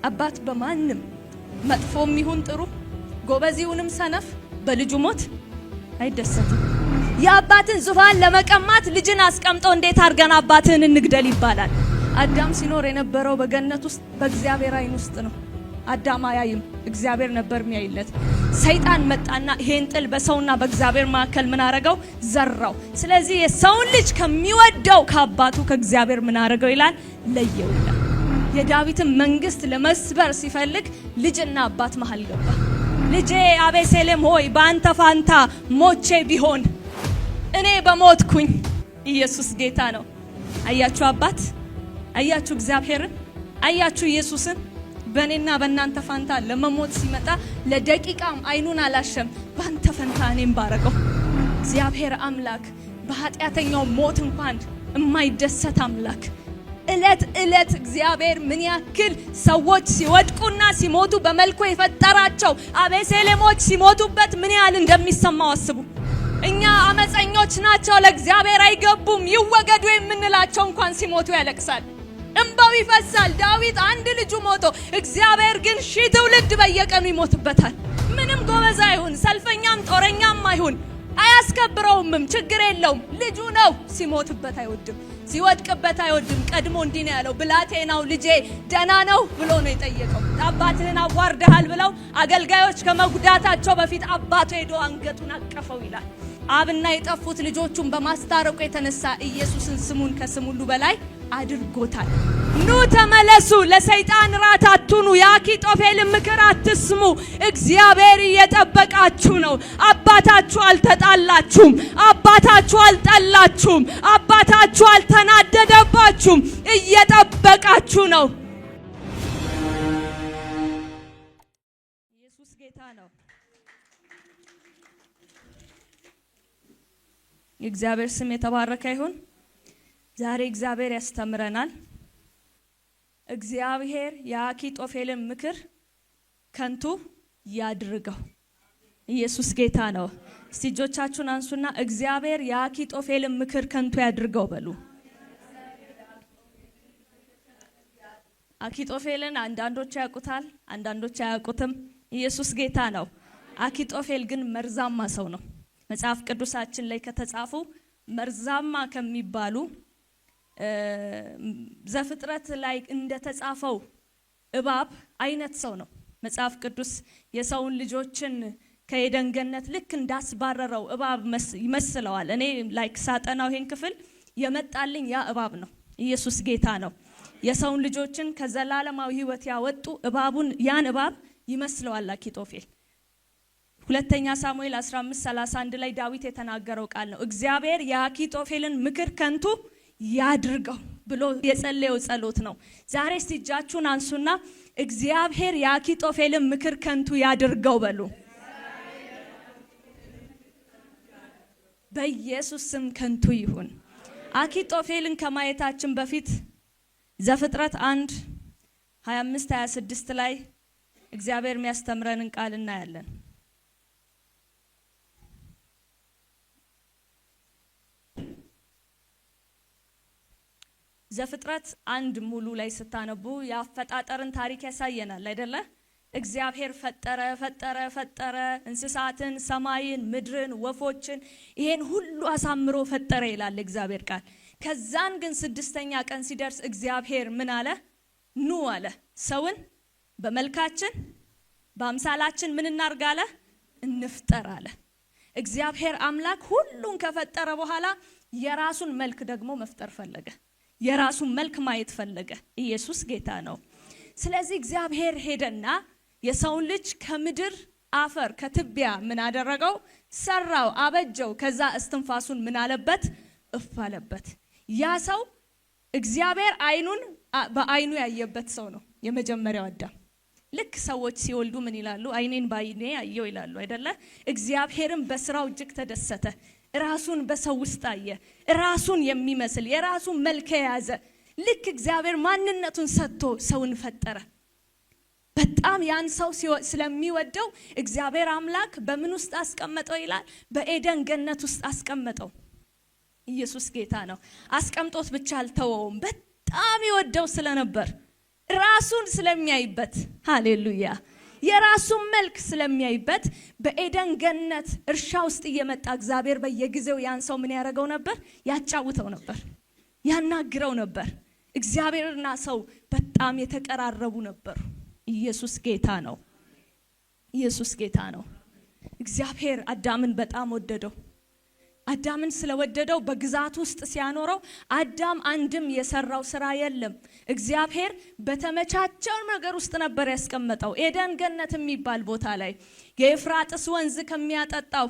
አባት በማንም መጥፎም ይሁን ጥሩ፣ ጎበዝ ይሁንም ሰነፍ በልጁ ሞት አይደሰትም። የአባትን ዙፋን ለመቀማት ልጅን አስቀምጦ እንዴት አድርገን አባትህን እንግደል ይባላል። አዳም ሲኖር የነበረው በገነት ውስጥ በእግዚአብሔር ዓይን ውስጥ ነው። አዳም አያይም፣ እግዚአብሔር ነበር የሚያይለት። ሰይጣን መጣና ይሄን ጥል በሰውና በእግዚአብሔር መካከል ምን አረገው? ዘራው። ስለዚህ የሰውን ልጅ ከሚወደው ከአባቱ ከእግዚአብሔር ምን አረገው ይላል? ለየው ይላል። የዳዊትን መንግስት ለመስበር ሲፈልግ ልጅና አባት መሃል ገባ። ልጄ አቤሴሎም ሆይ፣ በአንተ ፋንታ ሞቼ ቢሆን፣ እኔ በሞትኩኝ። ኢየሱስ ጌታ ነው። አያችሁ አባት፣ አያችሁ እግዚአብሔርን፣ አያችሁ ኢየሱስን። በእኔና በእናንተ ፋንታ ለመሞት ሲመጣ ለደቂቃም አይኑን አላሸም። በአንተ ፈንታ እኔም ባረገው። እግዚአብሔር አምላክ በኃጢአተኛው ሞት እንኳን የማይደሰት አምላክ፣ እለት እለት እግዚአብሔር ምን ያክል ሰዎች ሲወድቁና ሲሞቱ፣ በመልኩ የፈጠራቸው አቤሴሌሞች ሲሞቱበት ምን ያህል እንደሚሰማው አስቡ። እኛ አመፀኞች ናቸው፣ ለእግዚአብሔር አይገቡም፣ ይወገዱ የምንላቸው እንኳን ሲሞቱ ያለቅሳል፣ እንባው ይፈሳል። ዳዊት አንድ ልጁ ሞቶ፣ እግዚአብሔር ግን 1000 ትውልድ በየቀኑ ይሞትበታል። ምንም ጎበዝ አይሁን፣ ሰልፈኛም ጦረኛም አይሁን፣ አያስከብረውምም፣ ችግር የለውም። ልጁ ነው። ሲሞትበት አይወድም፣ ሲወድቅበት አይወድም። ቀድሞ እንዲህ ነው ያለው፣ ብላቴናው ልጄ ደና ነው ብሎ ነው የጠየቀው። አባትህን አዋርደሃል ብለው አገልጋዮች ከመጉዳታቸው በፊት አባቱ ሄዶ አንገቱን አቀፈው ይላል። አብና የጠፉት ልጆቹን በማስታረቁ የተነሳ ኢየሱስን ስሙን ከስም ሁሉ በላይ አድርጎታል። ኑ ተመለሱ፣ ለሰይጣን ራት አትሁኑ፣ የአኪጦፌልን ምክር አትስሙ። እግዚአብሔር እየጠበቃችሁ ነው። አባታችሁ አልተጣላችሁም። አባታችሁ አልጠላችሁም። አባታችሁ አልተናደደባችሁም። እየጠበቃችሁ ነው። ኢየሱስ ጌታ ነው። የእግዚአብሔር ስም የተባረከ ይሁን። ዛሬ እግዚአብሔር ያስተምረናል። እግዚአብሔር የአኪጦፌልን ምክር ከንቱ ያድርገው። ኢየሱስ ጌታ ነው። እስቲ እጆቻችሁን አንሱና እግዚአብሔር የአኪጦፌልን ምክር ከንቱ ያድርገው በሉ። አኪጦፌልን አንዳንዶች ያውቁታል፣ አንዳንዶች አያውቁትም። ኢየሱስ ጌታ ነው። አኪጦፌል ግን መርዛማ ሰው ነው። መጽሐፍ ቅዱሳችን ላይ ከተጻፉ መርዛማ ከሚባሉ፣ ዘፍጥረት ላይ እንደተጻፈው እባብ አይነት ሰው ነው። መጽሐፍ ቅዱስ የሰውን ልጆችን ከኤደን ገነት ልክ እንዳስባረረው እባብ ይመስለዋል። እኔ like ሳጠናው ይሄን ክፍል የመጣልኝ ያ እባብ ነው። ኢየሱስ ጌታ ነው። የሰውን ልጆችን ከዘላለማዊ ሕይወት ያወጡ እባቡን፣ ያን እባብ ይመስለዋል አኪጦፌል። ሁለተኛ ሳሙኤል 15:31 ላይ ዳዊት የተናገረው ቃል ነው። እግዚአብሔር የአኪጦፌልን ምክር ከንቱ ያድርገው ብሎ የጸለየው ጸሎት ነው። ዛሬ እስቲ እጃችሁን አንሱና እግዚአብሔር የአኪጦፌልን ምክር ከንቱ ያድርገው በሉ። በኢየሱስ ስም ከንቱ ይሁን። አኪጦፌልን ከማየታችን በፊት ዘፍጥረት 1:25 26 ላይ እግዚአብሔር የሚያስተምረንን ቃል እናያለን። ዘፍጥረት 1 ሙሉ ላይ ስታነቡ የአፈጣጠርን ታሪክ ያሳየናል አይደለ? እግዚአብሔር ፈጠረ፣ ፈጠረ፣ ፈጠረ፣ እንስሳትን፣ ሰማይን፣ ምድርን፣ ወፎችን፣ ይሄን ሁሉ አሳምሮ ፈጠረ ይላል እግዚአብሔር ቃል። ከዛን ግን ስድስተኛ ቀን ሲደርስ እግዚአብሔር ምን አለ? ኑ አለ። ሰውን በመልካችን በአምሳላችን ምን እናርግ አለ? እንፍጠር አለ። እግዚአብሔር አምላክ ሁሉን ከፈጠረ በኋላ የራሱን መልክ ደግሞ መፍጠር ፈለገ። የራሱን መልክ ማየት ፈለገ። ኢየሱስ ጌታ ነው። ስለዚህ እግዚአብሔር ሄደና የሰውን ልጅ ከምድር አፈር ከትቢያ ምን አደረገው? ሰራው፣ አበጀው። ከዛ እስትንፋሱን ምን አለበት? እፍ አለበት። ያ ሰው እግዚአብሔር አይኑን በአይኑ ያየበት ሰው ነው፣ የመጀመሪያው አዳም። ልክ ሰዎች ሲወልዱ ምን ይላሉ? አይኔን ባይኔ አየው ይላሉ አይደለ? እግዚአብሔርም በስራው እጅግ ተደሰተ። ራሱን በሰው ውስጥ አየ። ራሱን የሚመስል፣ የራሱን መልክ የያዘ፣ ልክ እግዚአብሔር ማንነቱን ሰጥቶ ሰውን ፈጠረ። በጣም ያን ሰው ስለሚወደው እግዚአብሔር አምላክ በምን ውስጥ አስቀመጠው ይላል? በኤደን ገነት ውስጥ አስቀመጠው። ኢየሱስ ጌታ ነው። አስቀምጦት ብቻ አልተወውም። በጣም ይወደው ስለነበር ራሱን ስለሚያይበት፣ ሃሌሉያ፣ የራሱን መልክ ስለሚያይበት በኤደን ገነት እርሻ ውስጥ እየመጣ እግዚአብሔር በየጊዜው ያን ሰው ምን ያደርገው ነበር? ያጫውተው ነበር፣ ያናግረው ነበር። እግዚአብሔርና ሰው በጣም የተቀራረቡ ነበሩ። ኢየሱስ ጌታ ነው። ኢየሱስ ጌታ ነው። እግዚአብሔር አዳምን በጣም ወደደው። አዳምን ስለወደደው በግዛት ውስጥ ሲያኖረው አዳም አንድም የሰራው ስራ የለም። እግዚአብሔር በተመቻቸው ነገር ውስጥ ነበር ያስቀመጠው። ኤደን ገነት የሚባል ቦታ ላይ የኤፍራጥስ ወንዝ ከሚያጠጣው፣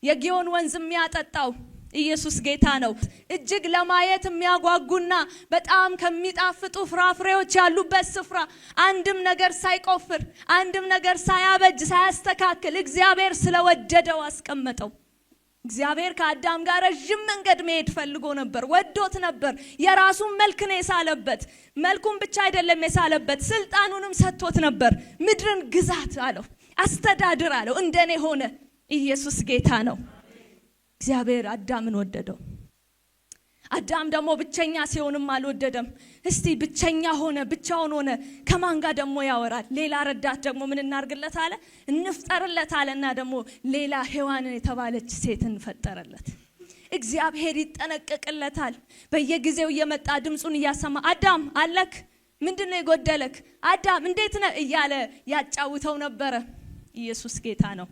የጊዮን ወንዝ የሚያጠጣው፣ ኢየሱስ ጌታ ነው። እጅግ ለማየት የሚያጓጉና በጣም ከሚጣፍጡ ፍራፍሬዎች ያሉበት ስፍራ አንድም ነገር ሳይቆፍር፣ አንድም ነገር ሳያበጅ፣ ሳያስተካክል እግዚአብሔር ስለወደደው አስቀመጠው። እግዚአብሔር ከአዳም ጋር ረዥም መንገድ መሄድ ፈልጎ ነበር፣ ወዶት ነበር። የራሱን መልክ ነው የሳለበት። መልኩን ብቻ አይደለም የሳለበት፣ ስልጣኑንም ሰጥቶት ነበር። ምድርን ግዛት አለው፣ አስተዳድር አለው። እንደኔ ሆነ። ኢየሱስ ጌታ ነው። እግዚአብሔር አዳምን ወደደው። አዳም ደግሞ ብቸኛ ሲሆንም አልወደደም። እስቲ ብቸኛ ሆነ፣ ብቻውን ሆነ። ከማን ጋር ደግሞ ያወራል? ሌላ ረዳት ደግሞ ምን እናርግለት አለ፣ እንፍጠርለት አለና ደግሞ ሌላ ሔዋንን የተባለች ሴትን ፈጠረለት። እግዚአብሔር ይጠነቀቅለታል። በየጊዜው እየመጣ ድምፁን እያሰማ "አዳም አለክ? ምንድን ነው የጎደለክ? አዳም እንዴት ነህ?" እያለ ያጫውተው ነበረ። ኢየሱስ ጌታ ነው።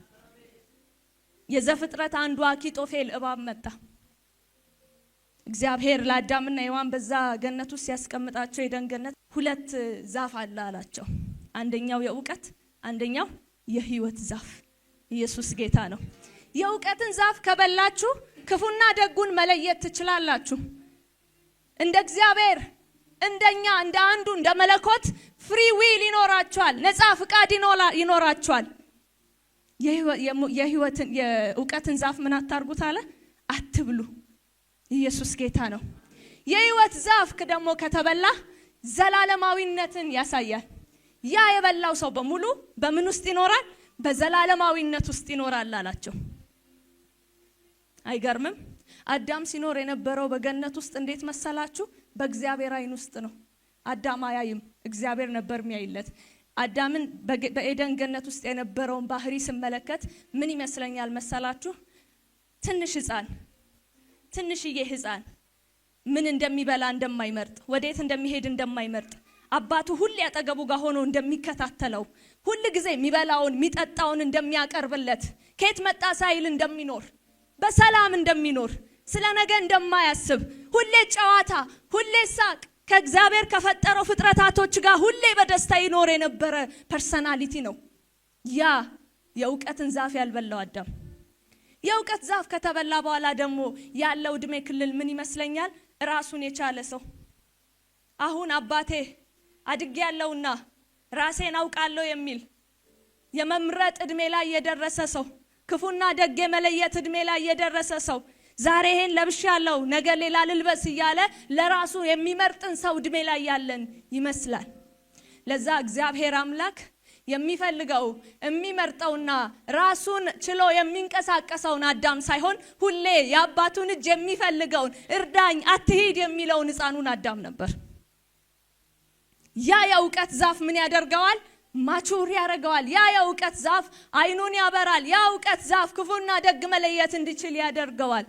የዘፍጥረት አንዱ አኪጦፌል እባብ መጣ። እግዚአብሔር ለአዳምና ሔዋን በዛ ገነት ውስጥ ሲያስቀምጣቸው የኤደን ገነት ሁለት ዛፍ አለ አላቸው። አንደኛው የእውቀት፣ አንደኛው የህይወት ዛፍ። ኢየሱስ ጌታ ነው። የእውቀትን ዛፍ ከበላችሁ ክፉና ደጉን መለየት ትችላላችሁ። እንደ እግዚአብሔር፣ እንደኛ፣ እንደ አንዱ እንደ መለኮት free will ይኖራችኋል፣ ነፃ ፍቃድ ይኖራችኋል። የህይወትን የእውቀትን ዛፍ ምን አታርጉት አለ? አትብሉ። ኢየሱስ ጌታ ነው። የህይወት ዛፍ ደግሞ ከተበላ ዘላለማዊነትን ያሳያል። ያ የበላው ሰው በሙሉ በምን ውስጥ ይኖራል? በዘላለማዊነት ውስጥ ይኖራል አላቸው። አይገርምም? አዳም ሲኖር የነበረው በገነት ውስጥ እንዴት መሰላችሁ? በእግዚአብሔር ዓይን ውስጥ ነው። አዳም አያይም፣ እግዚአብሔር ነበር የሚያይለት። አዳምን በኤደን ገነት ውስጥ የነበረውን ባህሪ ስመለከት ምን ይመስለኛል መሰላችሁ? ትንሽ ህፃን፣ ትንሽዬ ህፃን ምን እንደሚበላ እንደማይመርጥ፣ ወዴት እንደሚሄድ እንደማይመርጥ፣ አባቱ ሁሌ አጠገቡ ጋር ሆኖ እንደሚከታተለው፣ ሁል ጊዜ የሚበላውን የሚጠጣውን እንደሚያቀርብለት፣ ከየት መጣ ሳይል እንደሚኖር፣ በሰላም እንደሚኖር፣ ስለ ነገ እንደማያስብ፣ ሁሌ ጨዋታ፣ ሁሌ ሳቅ፣ ከእግዚአብሔር ከፈጠረው ፍጥረታቶች ጋር ሁሌ በደስታ ይኖር የነበረ personality ነው። ያ የእውቀትን ዛፍ ያልበላው አዳም። የእውቀት ዛፍ ከተበላ በኋላ ደግሞ ያለው እድሜ ክልል ምን ይመስለኛል? ራሱን የቻለ ሰው፣ አሁን አባቴ አድጌያለሁና ራሴን አውቃለሁ የሚል የመምረጥ እድሜ ላይ የደረሰ ሰው፣ ክፉና ደግ የመለየት እድሜ ላይ የደረሰ ሰው፣ ዛሬ ይሄን ለብሻለሁ ነገ ሌላ ልልበስ እያለ ለራሱ የሚመርጥን ሰው እድሜ ላይ ያለን ይመስላል። ለዛ እግዚአብሔር አምላክ የሚፈልገው የሚመርጠውና ራሱን ችሎ የሚንቀሳቀሰውን አዳም ሳይሆን ሁሌ የአባቱን እጅ የሚፈልገውን፣ እርዳኝ፣ አትሂድ የሚለውን ሕፃኑን አዳም ነበር። ያ የእውቀት ዛፍ ምን ያደርገዋል? Mature ያደርገዋል። ያ የእውቀት ዛፍ አይኑን ያበራል። ያ እውቀት ዛፍ ክፉና ደግ መለየት እንዲችል ያደርገዋል።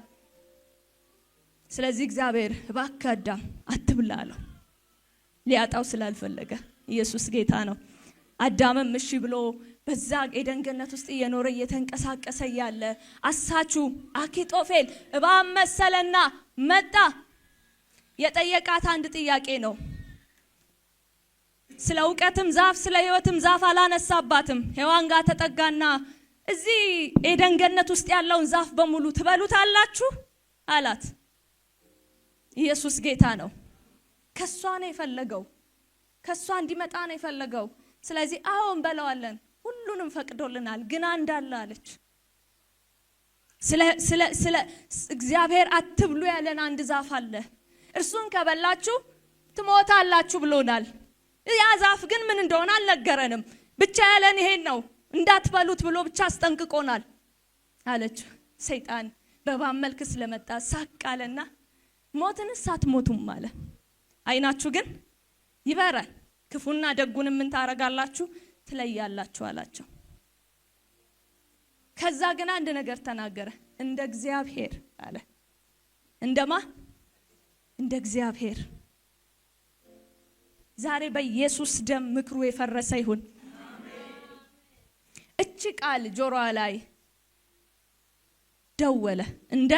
ስለዚህ እግዚአብሔር እባክህ አዳም አትብላ አለው፣ ሊያጣው ስላልፈለገ። ኢየሱስ ጌታ ነው። አዳምም እሺ ብሎ በዛ ኤደን ገነት ውስጥ እየኖረ እየተንቀሳቀሰ እያለ አሳቹ አኪጦፌል እባብ መሰለና መጣ። የጠየቃት አንድ ጥያቄ ነው። ስለ እውቀትም ዛፍ ስለ ሕይወትም ዛፍ አላነሳባትም። ሔዋን ጋር ተጠጋና እዚህ ኤደን ገነት ውስጥ ያለውን ዛፍ በሙሉ ትበሉታላችሁ አላት። ኢየሱስ ጌታ ነው። ከሷ ነው የፈለገው። ከሷ እንዲመጣ ነው የፈለገው። ስለዚህ አዎ እንበለዋለን፣ ሁሉንም ፈቅዶልናል፣ ግን አንድ አለ አለች። ስለ እግዚአብሔር አትብሉ ያለን አንድ ዛፍ አለ። እርሱን ከበላችሁ ትሞታላችሁ ብሎናል። ያ ዛፍ ግን ምን እንደሆነ አልነገረንም። ብቻ ያለን ይሄን ነው፣ እንዳትበሉት ብሎ ብቻ አስጠንቅቆናል አለች። ሰይጣን በእባብ መልክ ስለመጣ ሳቅ አለና ሞትንስ አትሞቱም አለ። አይናችሁ ግን ይበራል። ክፉና ደጉን ምን ታረጋላችሁ? ትለያላችሁ አላቸው። ከዛ ግን አንድ ነገር ተናገረ። እንደ እግዚአብሔር አለ። እንደማ? እንደ እግዚአብሔር። ዛሬ በኢየሱስ ደም ምክሩ የፈረሰ ይሁን። እቺ ቃል ጆሮዋ ላይ ደወለ። እንደ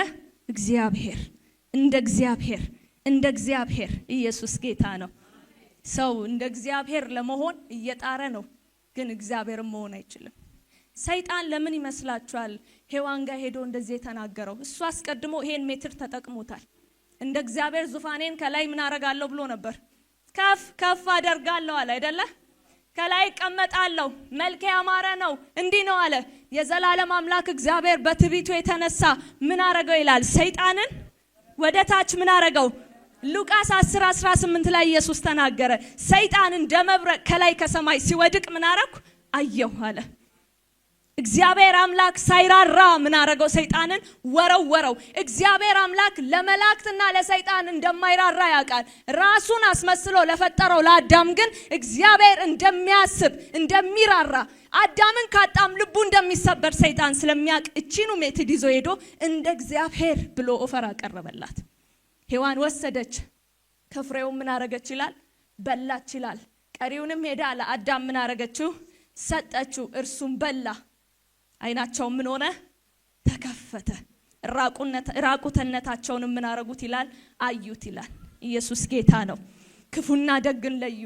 እግዚአብሔር፣ እንደ እግዚአብሔር፣ እንደ እግዚአብሔር። ኢየሱስ ጌታ ነው። ሰው እንደ እግዚአብሔር ለመሆን እየጣረ ነው፣ ግን እግዚአብሔርን መሆን አይችልም። ሰይጣን ለምን ይመስላችኋል ሔዋን ጋር ሄዶ እንደዚህ የተናገረው? እሱ አስቀድሞ ይሄን method ተጠቅሞታል። እንደ እግዚአብሔር ዙፋኔን ከላይ ምን አረጋለሁ ብሎ ነበር። ከፍ ከፍ አደርጋለሁ አለ አይደለ? ከላይ እቀመጣለሁ፣ መልኬ ያማረ ነው፣ እንዲህ ነው አለ። የዘላለም አምላክ እግዚአብሔር በትዕቢቱ የተነሳ ምን አረገው ይላል? ሰይጣንን ወደ ታች ምን አረገው? ሉቃስ 10 18 ላይ ኢየሱስ ተናገረ። ሰይጣን እንደ መብረቅ ከላይ ከሰማይ ሲወድቅ ምን አረኩ? አየሁ አለ። እግዚአብሔር አምላክ ሳይራራ ምን አረገው? ሰይጣንን ወረወረው። እግዚአብሔር አምላክ ለመላእክትና ለሰይጣን እንደማይራራ ያውቃል። ራሱን አስመስሎ ለፈጠረው ለአዳም ግን እግዚአብሔር እንደሚያስብ፣ እንደሚራራ፣ አዳምን ካጣም ልቡ እንደሚሰበር ሰይጣን ስለሚያውቅ እቺኑ method ይዞ ሄዶ እንደ እግዚአብሔር ብሎ offer አቀረበላት። ሔዋን ወሰደች፣ ከፍሬው ምን አረገች ይላል? በላች ይላል። ቀሪውንም ሄዳ ለአዳም ምን አረገችው? ሰጠችው። እርሱም በላ። አይናቸው ምን ሆነ? ተከፈተ። ራቁትነታቸውንም ምን አረጉት ይላል? አዩት ይላል። ኢየሱስ ጌታ ነው። ክፉና ደግን ለዩ፣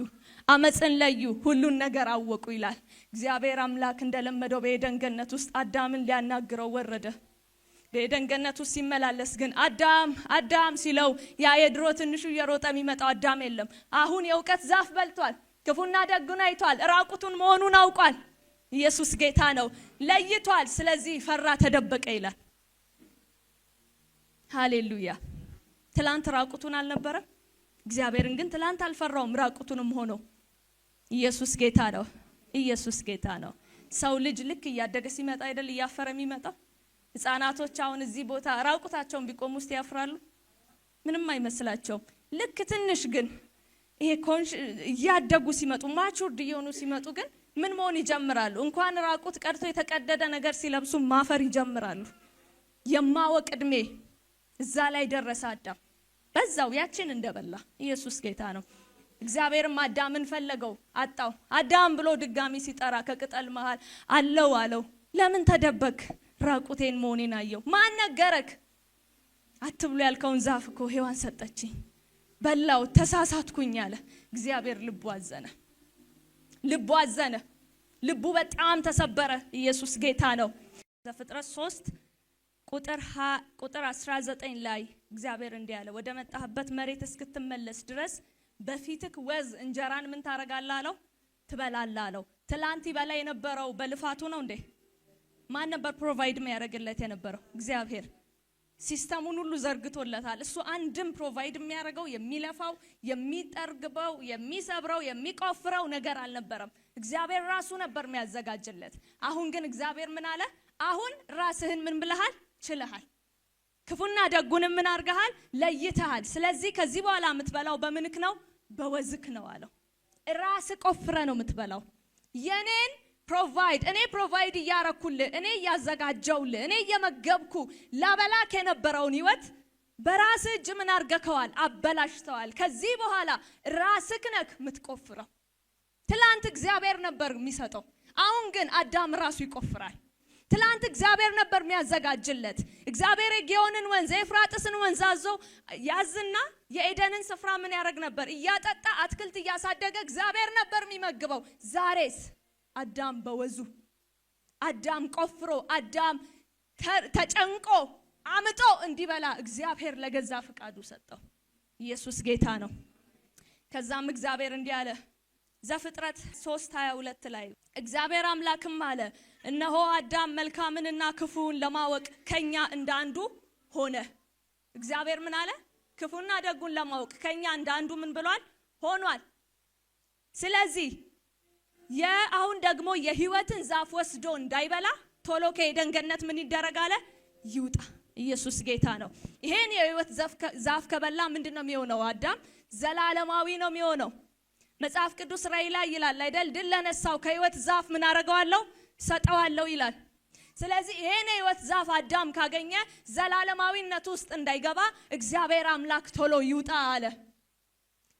አመፅን ለዩ፣ ሁሉን ነገር አወቁ ይላል። እግዚአብሔር አምላክ እንደለመደው በኤደን ገነት ውስጥ አዳምን ሊያናግረው ወረደ። በኤደን ገነት ውስጥ ሲመላለስ ግን አዳም አዳም ሲለው ያ የድሮ ትንሹ እየሮጠ የሚመጣው አዳም የለም። አሁን የእውቀት ዛፍ በልቷል። ክፉና ደጉን አይቷል። ራቁቱን መሆኑን አውቋል። ኢየሱስ ጌታ ነው። ለይቷል። ስለዚህ ፈራ፣ ተደበቀ ይላል። ሃሌሉያ። ትላንት ራቁቱን አልነበረም? እግዚአብሔርን ግን ትላንት አልፈራውም፣ ራቁቱንም ሆኖ። ኢየሱስ ጌታ ነው። ኢየሱስ ጌታ ነው። ሰው ልጅ ልክ እያደገ ሲመጣ አይደል እያፈረ የሚመጣው? ህፃናቶች አሁን እዚህ ቦታ ራቁታቸውን ቢቆሙ ውስጥ ያፍራሉ? ምንም አይመስላቸውም። ልክ ትንሽ ግን ይሄ እያደጉ ሲመጡ፣ matured እየሆኑ ሲመጡ ግን ምን መሆን ይጀምራሉ? እንኳን ራቁት ቀርቶ የተቀደደ ነገር ሲለብሱ ማፈር ይጀምራሉ። የማወቅ እድሜ እዛ ላይ ደረሰ አዳም። በዛው ያችን እንደበላ። ኢየሱስ ጌታ ነው። እግዚአብሔርም አዳምን ፈለገው፣ አጣው። አዳም ብሎ ድጋሚ ሲጠራ ከቅጠል መሃል አለው አለው። ለምን ተደበክ? ራቁቴን መሆኔን አየው። ማን ነገረክ? አትብሎ ያልከውን ዛፍ እኮ ሔዋን ሰጠችኝ፣ በላው፣ ተሳሳትኩኝ አለ። እግዚአብሔር ልቡ አዘነ። ልቡ አዘነ። ልቡ በጣም ተሰበረ። ኢየሱስ ጌታ ነው። ዘፍጥረት 3 ቁጥር 19 ላይ እግዚአብሔር እንዲህ አለ፣ ወደ መጣህበት መሬት እስክትመለስ ድረስ በፊትክ ወዝ እንጀራን ምን ታረጋለህ አለው? ትበላለህ አለው። ትላንት ይበላ የነበረው በልፋቱ ነው እንዴ? ማን ነበር provide የሚያደርግለት የነበረው? እግዚአብሔር። System ኡን ሁሉ ዘርግቶለታል። እሱ አንድም provide የሚያደርገው፣ የሚለፋው፣ የሚጠርግበው፣ የሚሰብረው፣ የሚቆፍረው ነገር አልነበረም። እግዚአብሔር ራሱ ነበር የሚያዘጋጅለት። አሁን ግን እግዚአብሔር ምን አለ? አሁን ራስህን ምን ብለሃል? ችለሃል። ክፉና ደጉንም ምን አድርገሃል? ለይተሃል። ስለዚህ ከዚህ በኋላ የምትበላው በምንክ ነው? በወዝክ ነው አለው። ራስህ ቆፍረህ ነው የምትበላው። የኔን provide እኔ provide እያረኩልህ፣ እኔ እያዘጋጀውልህ፣ እኔ እየመገብኩ ላበላክ የነበረውን ህይወት በራስህ እጅ ምን አርገከዋል? አበላሽተዋል። ከዚህ በኋላ ራስህ ነክ የምትቆፍረው። ትላንት እግዚአብሔር ነበር የሚሰጠው። አሁን ግን አዳም ራሱ ይቆፍራል። ትላንት እግዚአብሔር ነበር የሚያዘጋጅለት። እግዚአብሔር የጊዮንን ወንዝ፣ የኤፍራጥስን ወንዝ አዞ ያዝና የኤደንን ስፍራ ምን ያደርግ ነበር? እያጠጣ፣ አትክልት እያሳደገ እግዚአብሔር ነበር የሚመግበው። ዛሬስ አዳም በወዙ፣ አዳም ቆፍሮ፣ አዳም ተጨንቆ አምጦ እንዲበላ እግዚአብሔር ለገዛ ፍቃዱ ሰጠው። ኢየሱስ ጌታ ነው። ከዛም እግዚአብሔር እንዲህ አለ፣ ዘፍጥረት 3:22 ላይ እግዚአብሔር አምላክም አለ፣ እነሆ አዳም መልካምንና ክፉን ለማወቅ ከኛ እንደ አንዱ ሆነ። እግዚአብሔር ምን አለ? ክፉና ደጉን ለማወቅ ከኛ እንደ አንዱ ምን ብሏል? ሆኗል። ስለዚህ የአሁን ደግሞ የህይወትን ዛፍ ወስዶ እንዳይበላ ቶሎ ከኤደን ገነት ምን ይደረግ አለ? ይውጣ። ኢየሱስ ጌታ ነው። ይሄን የህይወት ዛፍ ከበላ ምንድን ነው የሚሆነው? አዳም ዘላለማዊ ነው የሚሆነው። መጽሐፍ ቅዱስ ራእይ ላይ ይላል አይደል? ድል ለነሳው ከሕይወት ዛፍ ምን አረገዋለሁ? ሰጠዋለሁ ይላል። ስለዚህ ይሄን የሕይወት ዛፍ አዳም ካገኘ ዘላለማዊነት ውስጥ እንዳይገባ እግዚአብሔር አምላክ ቶሎ ይውጣ አለ።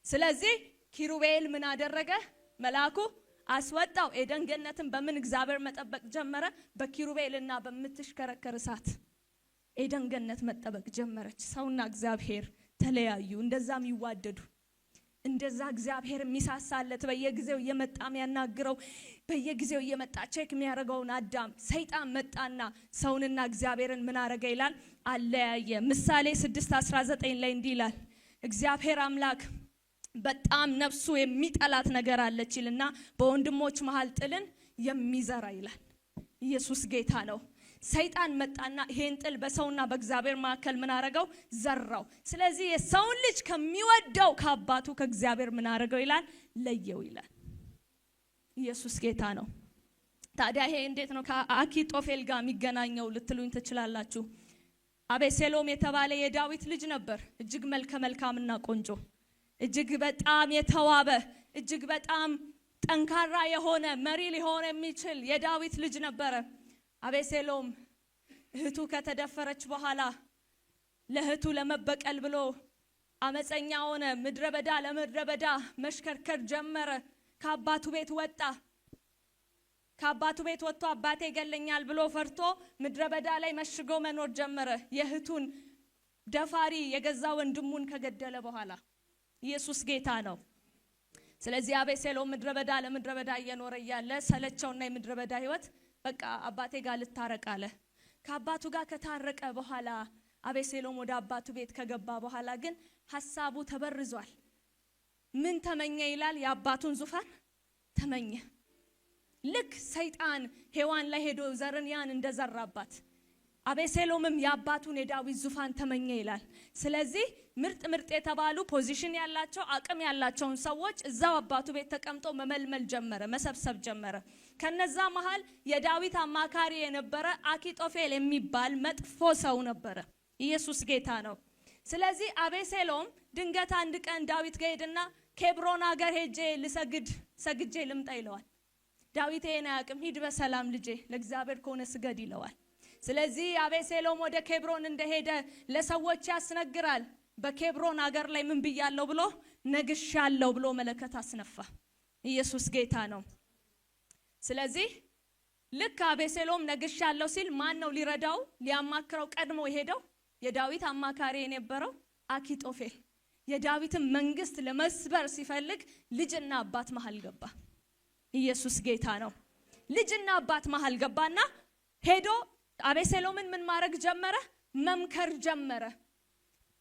ስለዚህ ኪሩቤል ምን አደረገ? መልአኩ አስወጣው። ኤደን ገነትን በምን እግዚአብሔር መጠበቅ ጀመረ? በኪሩቤልና በምትሽከረከር እሳት ኤደን ገነት መጠበቅ ጀመረች። ሰውና እግዚአብሔር ተለያዩ። እንደዛ የሚዋደዱ፣ እንደዛ እግዚአብሔር የሚሳሳለት፣ በየጊዜው እየመጣ የሚያናግረው፣ በየጊዜው እየመጣ check የሚያደርገውን አዳም ሰይጣን መጣና ሰውንና እግዚአብሔርን ምን አረገ ይላል? አለያየ። ምሳሌ 6:19 ላይ እንዲህ ይላል፣ እግዚአብሔር አምላክ በጣም ነፍሱ የሚጠላት ነገር አለች ይልና በወንድሞች መሃል ጥልን የሚዘራ ይላል። ኢየሱስ ጌታ ነው። ሰይጣን መጣና ይሄን ጥል በሰውና በእግዚአብሔር መካከል ምን አረገው? ዘራው። ስለዚህ የሰውን ልጅ ከሚወደው ከአባቱ ከእግዚአብሔር ምን አረገው ይላል? ለየው ይላል። ኢየሱስ ጌታ ነው። ታዲያ ይሄ እንዴት ነው ከአኪጦፌል ጋር የሚገናኘው ልትሉኝ ትችላላችሁ። አቤሴሎም የተባለ የዳዊት ልጅ ነበር። እጅግ መልከ መልካምና ቆንጆ፣ እጅግ በጣም የተዋበ፣ እጅግ በጣም ጠንካራ የሆነ፣ መሪ ሊሆን የሚችል የዳዊት ልጅ ነበረ። አቤሴሎም እህቱ ከተደፈረች በኋላ ለእህቱ ለመበቀል ብሎ አመፀኛ ሆነ። ምድረ በዳ ለምድረ በዳ መሽከርከር ጀመረ። ከአባቱ ቤት ወጣ። ከአባቱ ቤት ወጥቶ አባቴ ይገለኛል ብሎ ፈርቶ ምድረ በዳ ላይ መሽጎ መኖር ጀመረ። የእህቱን ደፋሪ የገዛ ወንድሙን ከገደለ በኋላ። ኢየሱስ ጌታ ነው። ስለዚህ አቤሴሎም ምድረ በዳ ለምድረ በዳ እየኖረ እያለ ሰለቸውና የምድረ በዳ ህይወት በቃ አባቴ ጋር ልታረቅ አለ። ከአባቱ ጋር ከታረቀ በኋላ፣ አቤሴሎም ወደ አባቱ ቤት ከገባ በኋላ ግን ሀሳቡ ተበርዟል። ምን ተመኘ ይላል? የአባቱን ዙፋን ተመኘ። ልክ ሰይጣን ሔዋን ላይ ሄዶ ዘርን ያን እንደዘራባት አቤሴሎምም የአባቱን የዳዊት ዙፋን ተመኘ ይላል። ስለዚህ ምርጥ ምርጥ የተባሉ position ያላቸው፣ አቅም ያላቸውን ሰዎች እዛው አባቱ ቤት ተቀምጦ መመልመል ጀመረ፣ መሰብሰብ ጀመረ። ከነዛ መሃል የዳዊት አማካሪ የነበረ አኪጦፌል የሚባል መጥፎ ሰው ነበረ። ኢየሱስ ጌታ ነው። ስለዚህ አቤሴሎም ድንገት አንድ ቀን ዳዊት ጋር ሄድና ኬብሮን ሀገር ሄጄ ልሰግድ፣ ሰግጄ ልምጣ ይለዋል። ዳዊት ይሄን አያውቅም። ሂድ በሰላም ልጄ፣ ለእግዚአብሔር ከሆነ ስገድ ይለዋል። ስለዚህ አቤሴሎም ወደ ኬብሮን እንደሄደ ለሰዎች ያስነግራል። በኬብሮን አገር ላይ ምን ብያለሁ ብሎ፣ ነግሻለሁ ብሎ መለከት አስነፋ። ኢየሱስ ጌታ ነው። ስለዚህ ልክ አቤሴሎም ነግሻለሁ ሲል ማን ነው ሊረዳው ሊያማክረው ቀድሞ የሄደው? የዳዊት አማካሪ የነበረው አኪጦፌል። የዳዊትን መንግስት ለመስበር ሲፈልግ ልጅና አባት መሃል ገባ። ኢየሱስ ጌታ ነው። ልጅና አባት መሃል ገባና ሄዶ አቤሴሎምን ምን ማድረግ ጀመረ? መምከር ጀመረ።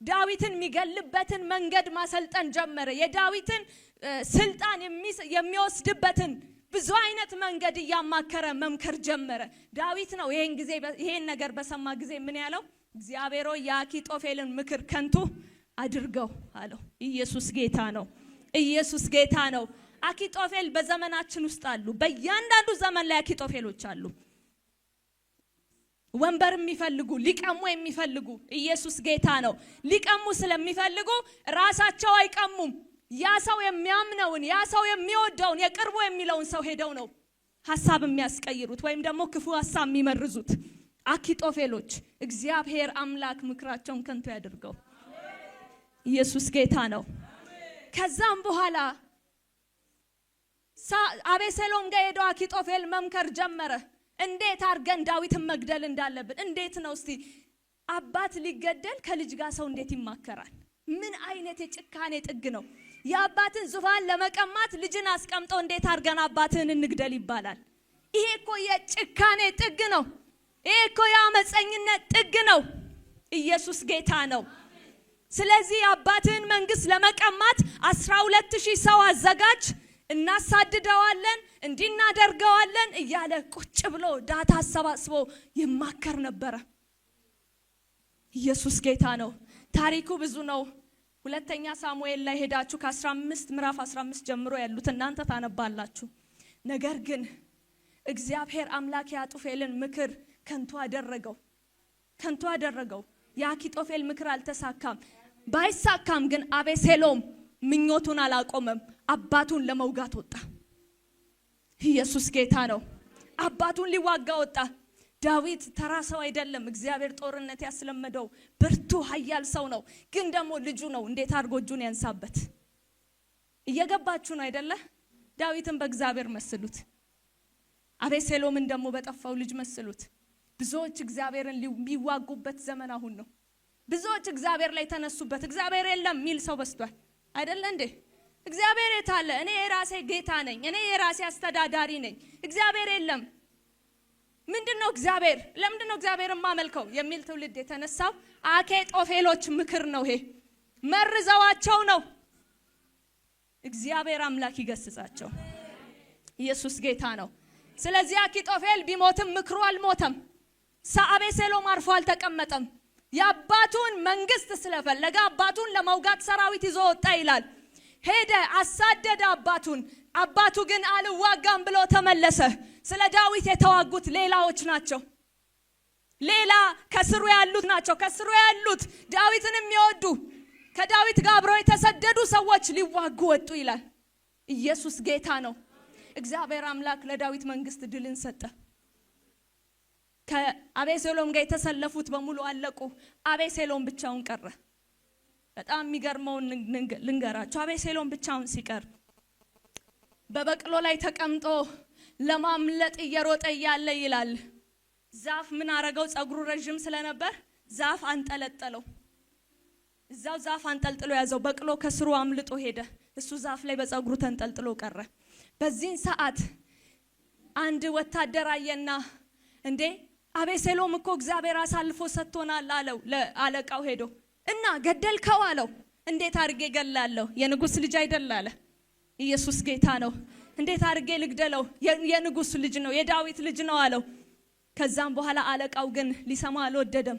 ዳዊትን የሚገልበትን መንገድ ማሰልጠን ጀመረ። የዳዊትን ስልጣን የሚወስድበትን ብዙ አይነት መንገድ እያማከረ መምከር ጀመረ። ዳዊት ነው ይሄን ጊዜ ይሄን ነገር በሰማ ጊዜ ምን ያለው? እግዚአብሔር ሆይ የአኪጦፌልን ምክር ከንቱ አድርገው አለው። ኢየሱስ ጌታ ነው። ኢየሱስ ጌታ ነው። አኪጦፌል በዘመናችን ውስጥ አሉ። በእያንዳንዱ ዘመን ላይ አኪጦፌሎች አሉ። ወንበር የሚፈልጉ፣ ሊቀሙ የሚፈልጉ። ኢየሱስ ጌታ ነው። ሊቀሙ ስለሚፈልጉ ራሳቸው አይቀሙም። ያ ሰው የሚያምነውን፣ ያ ሰው የሚወደውን፣ የቅርቡ የሚለውን ሰው ሄደው ነው ሀሳብ የሚያስቀይሩት ወይም ደግሞ ክፉ ሀሳብ የሚመርዙት። አኪጦፌሎች እግዚአብሔር አምላክ ምክራቸውን ከንቱ ያድርገው። ኢየሱስ ጌታ ነው። ከዛም በኋላ አቤሴሎም ጋር ሄዶ አኪጦፌል መምከር ጀመረ። እንዴት አድርገን ዳዊትን መግደል እንዳለብን፣ እንዴት ነው እስቲ አባት ሊገደል ከልጅ ጋር ሰው እንዴት ይማከራል? ምን አይነት የጭካኔ ጥግ ነው? የአባትን ዙፋን ለመቀማት ልጅን አስቀምጦ እንዴት አድርገን አባትህን እንግደል ይባላል? ይሄ እኮ የጭካኔ ጥግ ነው። ይሄ እኮ የአመፀኝነት ጥግ ነው። ኢየሱስ ጌታ ነው። ስለዚህ የአባትህን መንግስት ለመቀማት 12,000 ሰው አዘጋጅ፣ እናሳድደዋለን፣ እንዲህ እናደርገዋለን እያለ ቁጭ ብሎ data አሰባስቦ ይማከር ነበረ። ኢየሱስ ጌታ ነው። ታሪኩ ብዙ ነው። ሁለተኛ ሳሙኤል ላይ ሄዳችሁ ከ15 ምዕራፍ 15 ጀምሮ ያሉት እናንተ ታነባላችሁ። ነገር ግን እግዚአብሔር አምላክ የአጡፌልን ምክር ከንቱ አደረገው፣ ከንቱ አደረገው። የአኪጦፌል ምክር አልተሳካም። ባይሳካም ግን አቤሴሎም ምኞቱን አላቆመም። አባቱን ለመውጋት ወጣ። ኢየሱስ ጌታ ነው። አባቱን ሊዋጋ ወጣ። ዳዊት ተራ ሰው አይደለም። እግዚአብሔር ጦርነት ያስለመደው ብርቱ ኃያል ሰው ነው። ግን ደግሞ ልጁ ነው። እንዴት አድርጎ እጁን ያንሳበት? እየገባችሁ ነው አይደለ? ዳዊትን በእግዚአብሔር መስሉት። አቤሴሎምን ደግሞ በጠፋው ልጅ መስሉት። ብዙዎች እግዚአብሔርን የሚዋጉበት ዘመን አሁን ነው። ብዙዎች እግዚአብሔር ላይ ተነሱበት። እግዚአብሔር የለም የሚል ሰው በዝቷል አይደለ እንዴ? እግዚአብሔር የት አለ? እኔ የራሴ ጌታ ነኝ። እኔ የራሴ አስተዳዳሪ ነኝ። እግዚአብሔር የለም። ምንድን ነው እግዚአብሔር? ለምንድን ነው እግዚአብሔር የማመልከው የሚል ትውልድ የተነሳው አኬጦፌሎች ምክር ነው። ይሄ መርዘዋቸው ነው። እግዚአብሔር አምላክ ይገስጻቸው። ኢየሱስ ጌታ ነው። ስለዚህ አኪጦፌል ቢሞትም ምክሩ አልሞተም። አቤሴሎም አርፎ አልተቀመጠም። የአባቱን መንግስት ስለፈለገ አባቱን ለመውጋት ሰራዊት ይዞ ወጣ ይላል። ሄደ፣ አሳደደ አባቱን። አባቱ ግን አልዋጋም ብሎ ተመለሰ። ስለ ዳዊት የተዋጉት ሌላዎች ናቸው። ሌላ ከስሩ ያሉት ናቸው። ከስሩ ያሉት ዳዊትን የሚወዱ ከዳዊት ጋር አብረው የተሰደዱ ሰዎች ሊዋጉ ወጡ ይላል። ኢየሱስ ጌታ ነው። እግዚአብሔር አምላክ ለዳዊት መንግስት ድልን ሰጠ። ከአቤሴሎም ጋር የተሰለፉት በሙሉ አለቁ። አቤሴሎም ብቻውን ቀረ። በጣም የሚገርመውን ልንገራቸው። አቤሴሎም ብቻውን ሲቀር በበቅሎ ላይ ተቀምጦ ለማምለጥ እየሮጠ እያለ ይላል ዛፍ ምን አረገው? ጸጉሩ ረዥም ስለነበር ዛፍ አንጠለጠለው። እዛው ዛፍ አንጠልጥሎ ያዘው። በቅሎ ከስሩ አምልጦ ሄደ። እሱ ዛፍ ላይ በጸጉሩ ተንጠልጥሎ ቀረ። በዚህን ሰዓት አንድ ወታደር አየና እንዴ አቤሴሎም እኮ እግዚአብሔር አሳልፎ ሰጥቶናል አለው ለአለቃው ሄዶ እና ገደልከው አለው። እንዴት አድርጌ ገላለሁ? የንጉስ ልጅ አይደል አለ። ኢየሱስ ጌታ ነው። እንዴት አድርጌ ልግደለው? የንጉስ ልጅ ነው፣ የዳዊት ልጅ ነው አለው። ከዛም በኋላ አለቃው ግን ሊሰማ አልወደደም።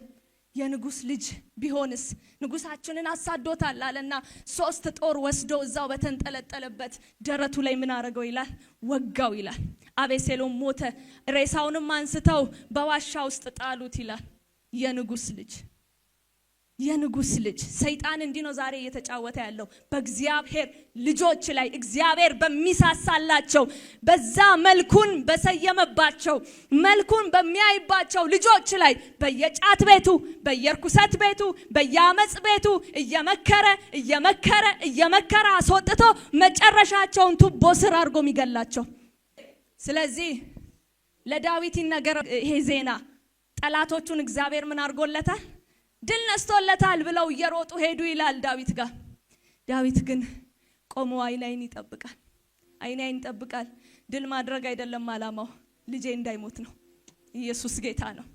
የንጉስ ልጅ ቢሆንስ ንጉሳችንን አሳዶታል አለና 3 ጦር ወስዶ እዛው በተንጠለጠለበት ደረቱ ላይ ምን አረገው ይላል? ወጋው ይላል። አቤሴሎም ሞተ። ሬሳውንም አንስተው በዋሻ ውስጥ ጣሉት ይላል። የንጉስ ልጅ፣ የንጉስ ልጅ። ሰይጣን እንዲህ ነው ዛሬ እየተጫወተ ያለው በእግዚአብሔር ልጆች ላይ። እግዚአብሔር በሚሳሳላቸው በዛ መልኩን በሰየመባቸው መልኩን በሚያይባቸው ልጆች ላይ በየጫት ቤቱ፣ በየርኩሰት ቤቱ፣ በየአመጽ ቤቱ እየመከረ እየመከረ እየመከረ አስወጥቶ መጨረሻቸውን ቱቦ ስር አድርጎ የሚገላቸው። ስለዚህ ለዳዊት ይነገር ይሄ ዜና፣ ጠላቶቹን እግዚአብሔር ምን አድርጎለታል? ድል ነስቶለታል ብለው እየሮጡ ሄዱ ይላል ዳዊት ጋር። ዳዊት ግን ቆሞ አይን አይን ይጠብቃል። አይን አይን ይጠብቃል። ድል ማድረግ አይደለም አላማው፣ ልጄ እንዳይሞት ነው። ኢየሱስ ጌታ ነው።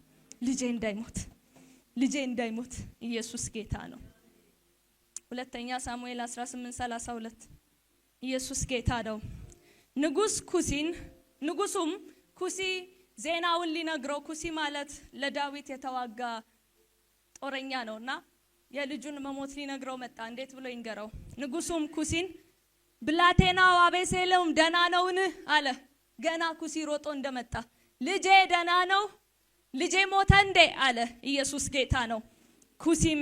ልጄ እንዳይሞት፣ ልጄ እንዳይሞት። ኢየሱስ ጌታ ነው። ሁለተኛ ሳሙኤል 18:32 ኢየሱስ ጌታ ነው። ንጉስ ኩሲን ንጉሱም ኩሲ ዜናውን ሊነግረው፣ ኩሲ ማለት ለዳዊት የተዋጋ ጦረኛ ነውና የልጁን መሞት ሊነግረው መጣ። እንዴት ብሎ ይንገረው? ንጉሱም ኩሲን ብላቴናው አቤሴሎም ደና ነውን? አለ። ገና ኩሲ ሮጦ እንደመጣ ልጄ ደና ነው? ልጄ ሞተ እንዴ? አለ። ኢየሱስ ጌታ ነው። ኩሲም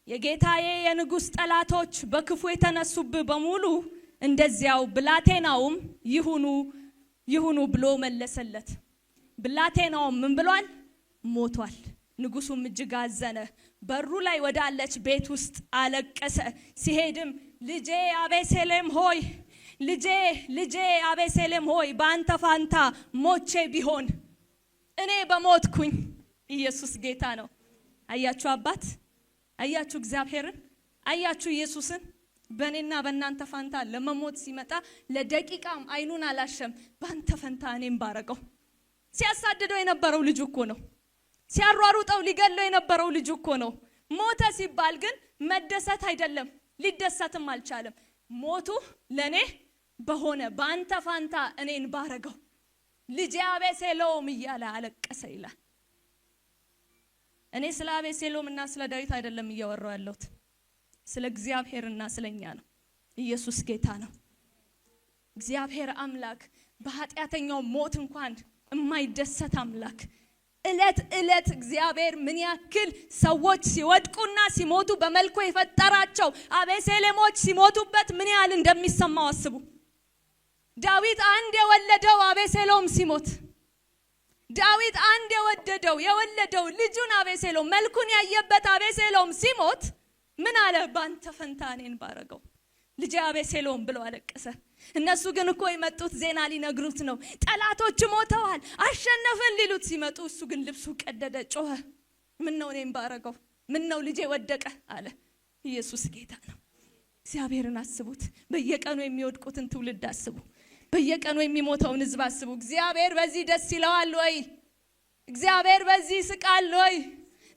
የጌታዬ የንጉስ ጠላቶች በክፉ የተነሱብህ በሙሉ እንደዚያው ብላቴናውም ይሁኑ ይሁኑ ብሎ መለሰለት። ብላቴናውም ምን ብሏል? ሞቷል። ንጉሱም እጅግ አዘነ። በሩ ላይ ወዳለች ቤት ውስጥ አለቀሰ። ሲሄድም ልጄ አቤሴሎም ሆይ፣ ልጄ፣ ልጄ አቤሴሎም ሆይ፣ በአንተ ፋንታ ሞቼ ቢሆን፣ እኔ በሞትኩኝ። ኢየሱስ ጌታ ነው። አያችሁ አባት፣ አያችሁ እግዚአብሔርን፣ አያችሁ ኢየሱስን። በእኔና በእናንተ ፋንታ ለመሞት ሲመጣ ለደቂቃም አይኑን አላሸም። በአንተ ፈንታ እኔም ባረገው። ሲያሳድደው የነበረው ልጁ እኮ ነው። ሲያሯሩጠው ሊገለው የነበረው ልጁ እኮ ነው። ሞተ ሲባል ግን መደሰት አይደለም፣ ሊደሰትም አልቻለም። ሞቱ ለኔ በሆነ፣ በአንተ ፋንታ እኔን ባረገው፣ ልጄ አቤሴሎም እያለ አለቀሰ ይላል። እኔ ስለ አቤሴሎም እና ስለ ዳዊት አይደለም እያወራሁ ያለሁት፣ ስለ እግዚአብሔርና ስለኛ ነው። ኢየሱስ ጌታ ነው። እግዚአብሔር አምላክ በኃጢአተኛው ሞት እንኳን የማይደሰት አምላክ፣ እለት እለት እግዚአብሔር ምን ያክል ሰዎች ሲወድቁና ሲሞቱ፣ በመልኩ የፈጠራቸው አቤሴሎሞች ሲሞቱበት ምን ያህል እንደሚሰማው አስቡ። ዳዊት አንድ የወለደው አቤሴሎም ሲሞት፣ ዳዊት አንድ የወደደው፣ የወለደው ልጁን አቤሴሎም፣ መልኩን ያየበት አቤሴሎም ሲሞት ምን አለ? "ባንተ ፈንታ እኔን ባረገው ልጄ አቤሴሎም" ብሎ አለቀሰ። እነሱ ግን እኮ የመጡት ዜና ሊነግሩት ነው። ጠላቶች ሞተዋል፣ አሸነፍን ሊሉት ሲመጡ እሱ ግን ልብሱ ቀደደ፣ ጮኸ። "ምን ነው እኔን ባረገው፣ ምን ነው ልጄ ወደቀ" አለ። ኢየሱስ ጌታ ነው። እግዚአብሔርን አስቡት። በየቀኑ የሚወድቁትን ትውልድ አስቡ። በየቀኑ የሚሞተውን ህዝብ አስቡ። እግዚአብሔር በዚህ ደስ ይለዋል ወይ? እግዚአብሔር በዚህ ይስቃል ወይ?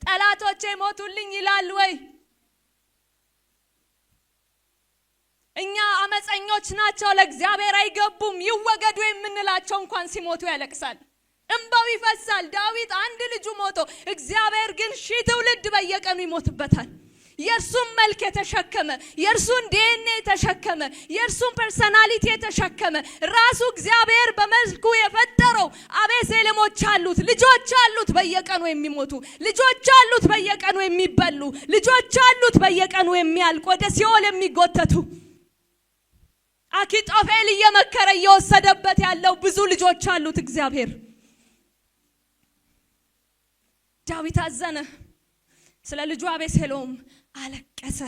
ጠላቶቼ ሞቱልኝ ይላል ወይ? እኛ አመፀኞች ናቸው፣ ለእግዚአብሔር አይገቡም፣ ይወገዱ የምንላቸው እንኳን ሲሞቱ ያለቅሳል፣ እንባው ይፈሳል። ዳዊት አንድ ልጁ ሞቶ፣ እግዚአብሔር ግን ሺህ ትውልድ በየቀኑ ይሞትበታል። የእርሱን መልክ የተሸከመ፣ የእርሱን ዲኤንኤ የተሸከመ፣ የእርሱን personality የተሸከመ፣ ራሱ እግዚአብሔር በመልኩ የፈጠረው አቤሴሎሞች አሉት፣ ልጆች አሉት በየቀኑ የሚሞቱ፣ ልጆች አሉት በየቀኑ የሚበሉ፣ ልጆች አሉት በየቀኑ የሚያልቁ፣ ወደ ሲኦል የሚጎተቱ። አኪጦፌል እየመከረ እየወሰደበት ያለው ብዙ ልጆች አሉት እግዚአብሔር። ዳዊት አዘነ። ስለ ልጁ አቤሴሎም አለቀሰ።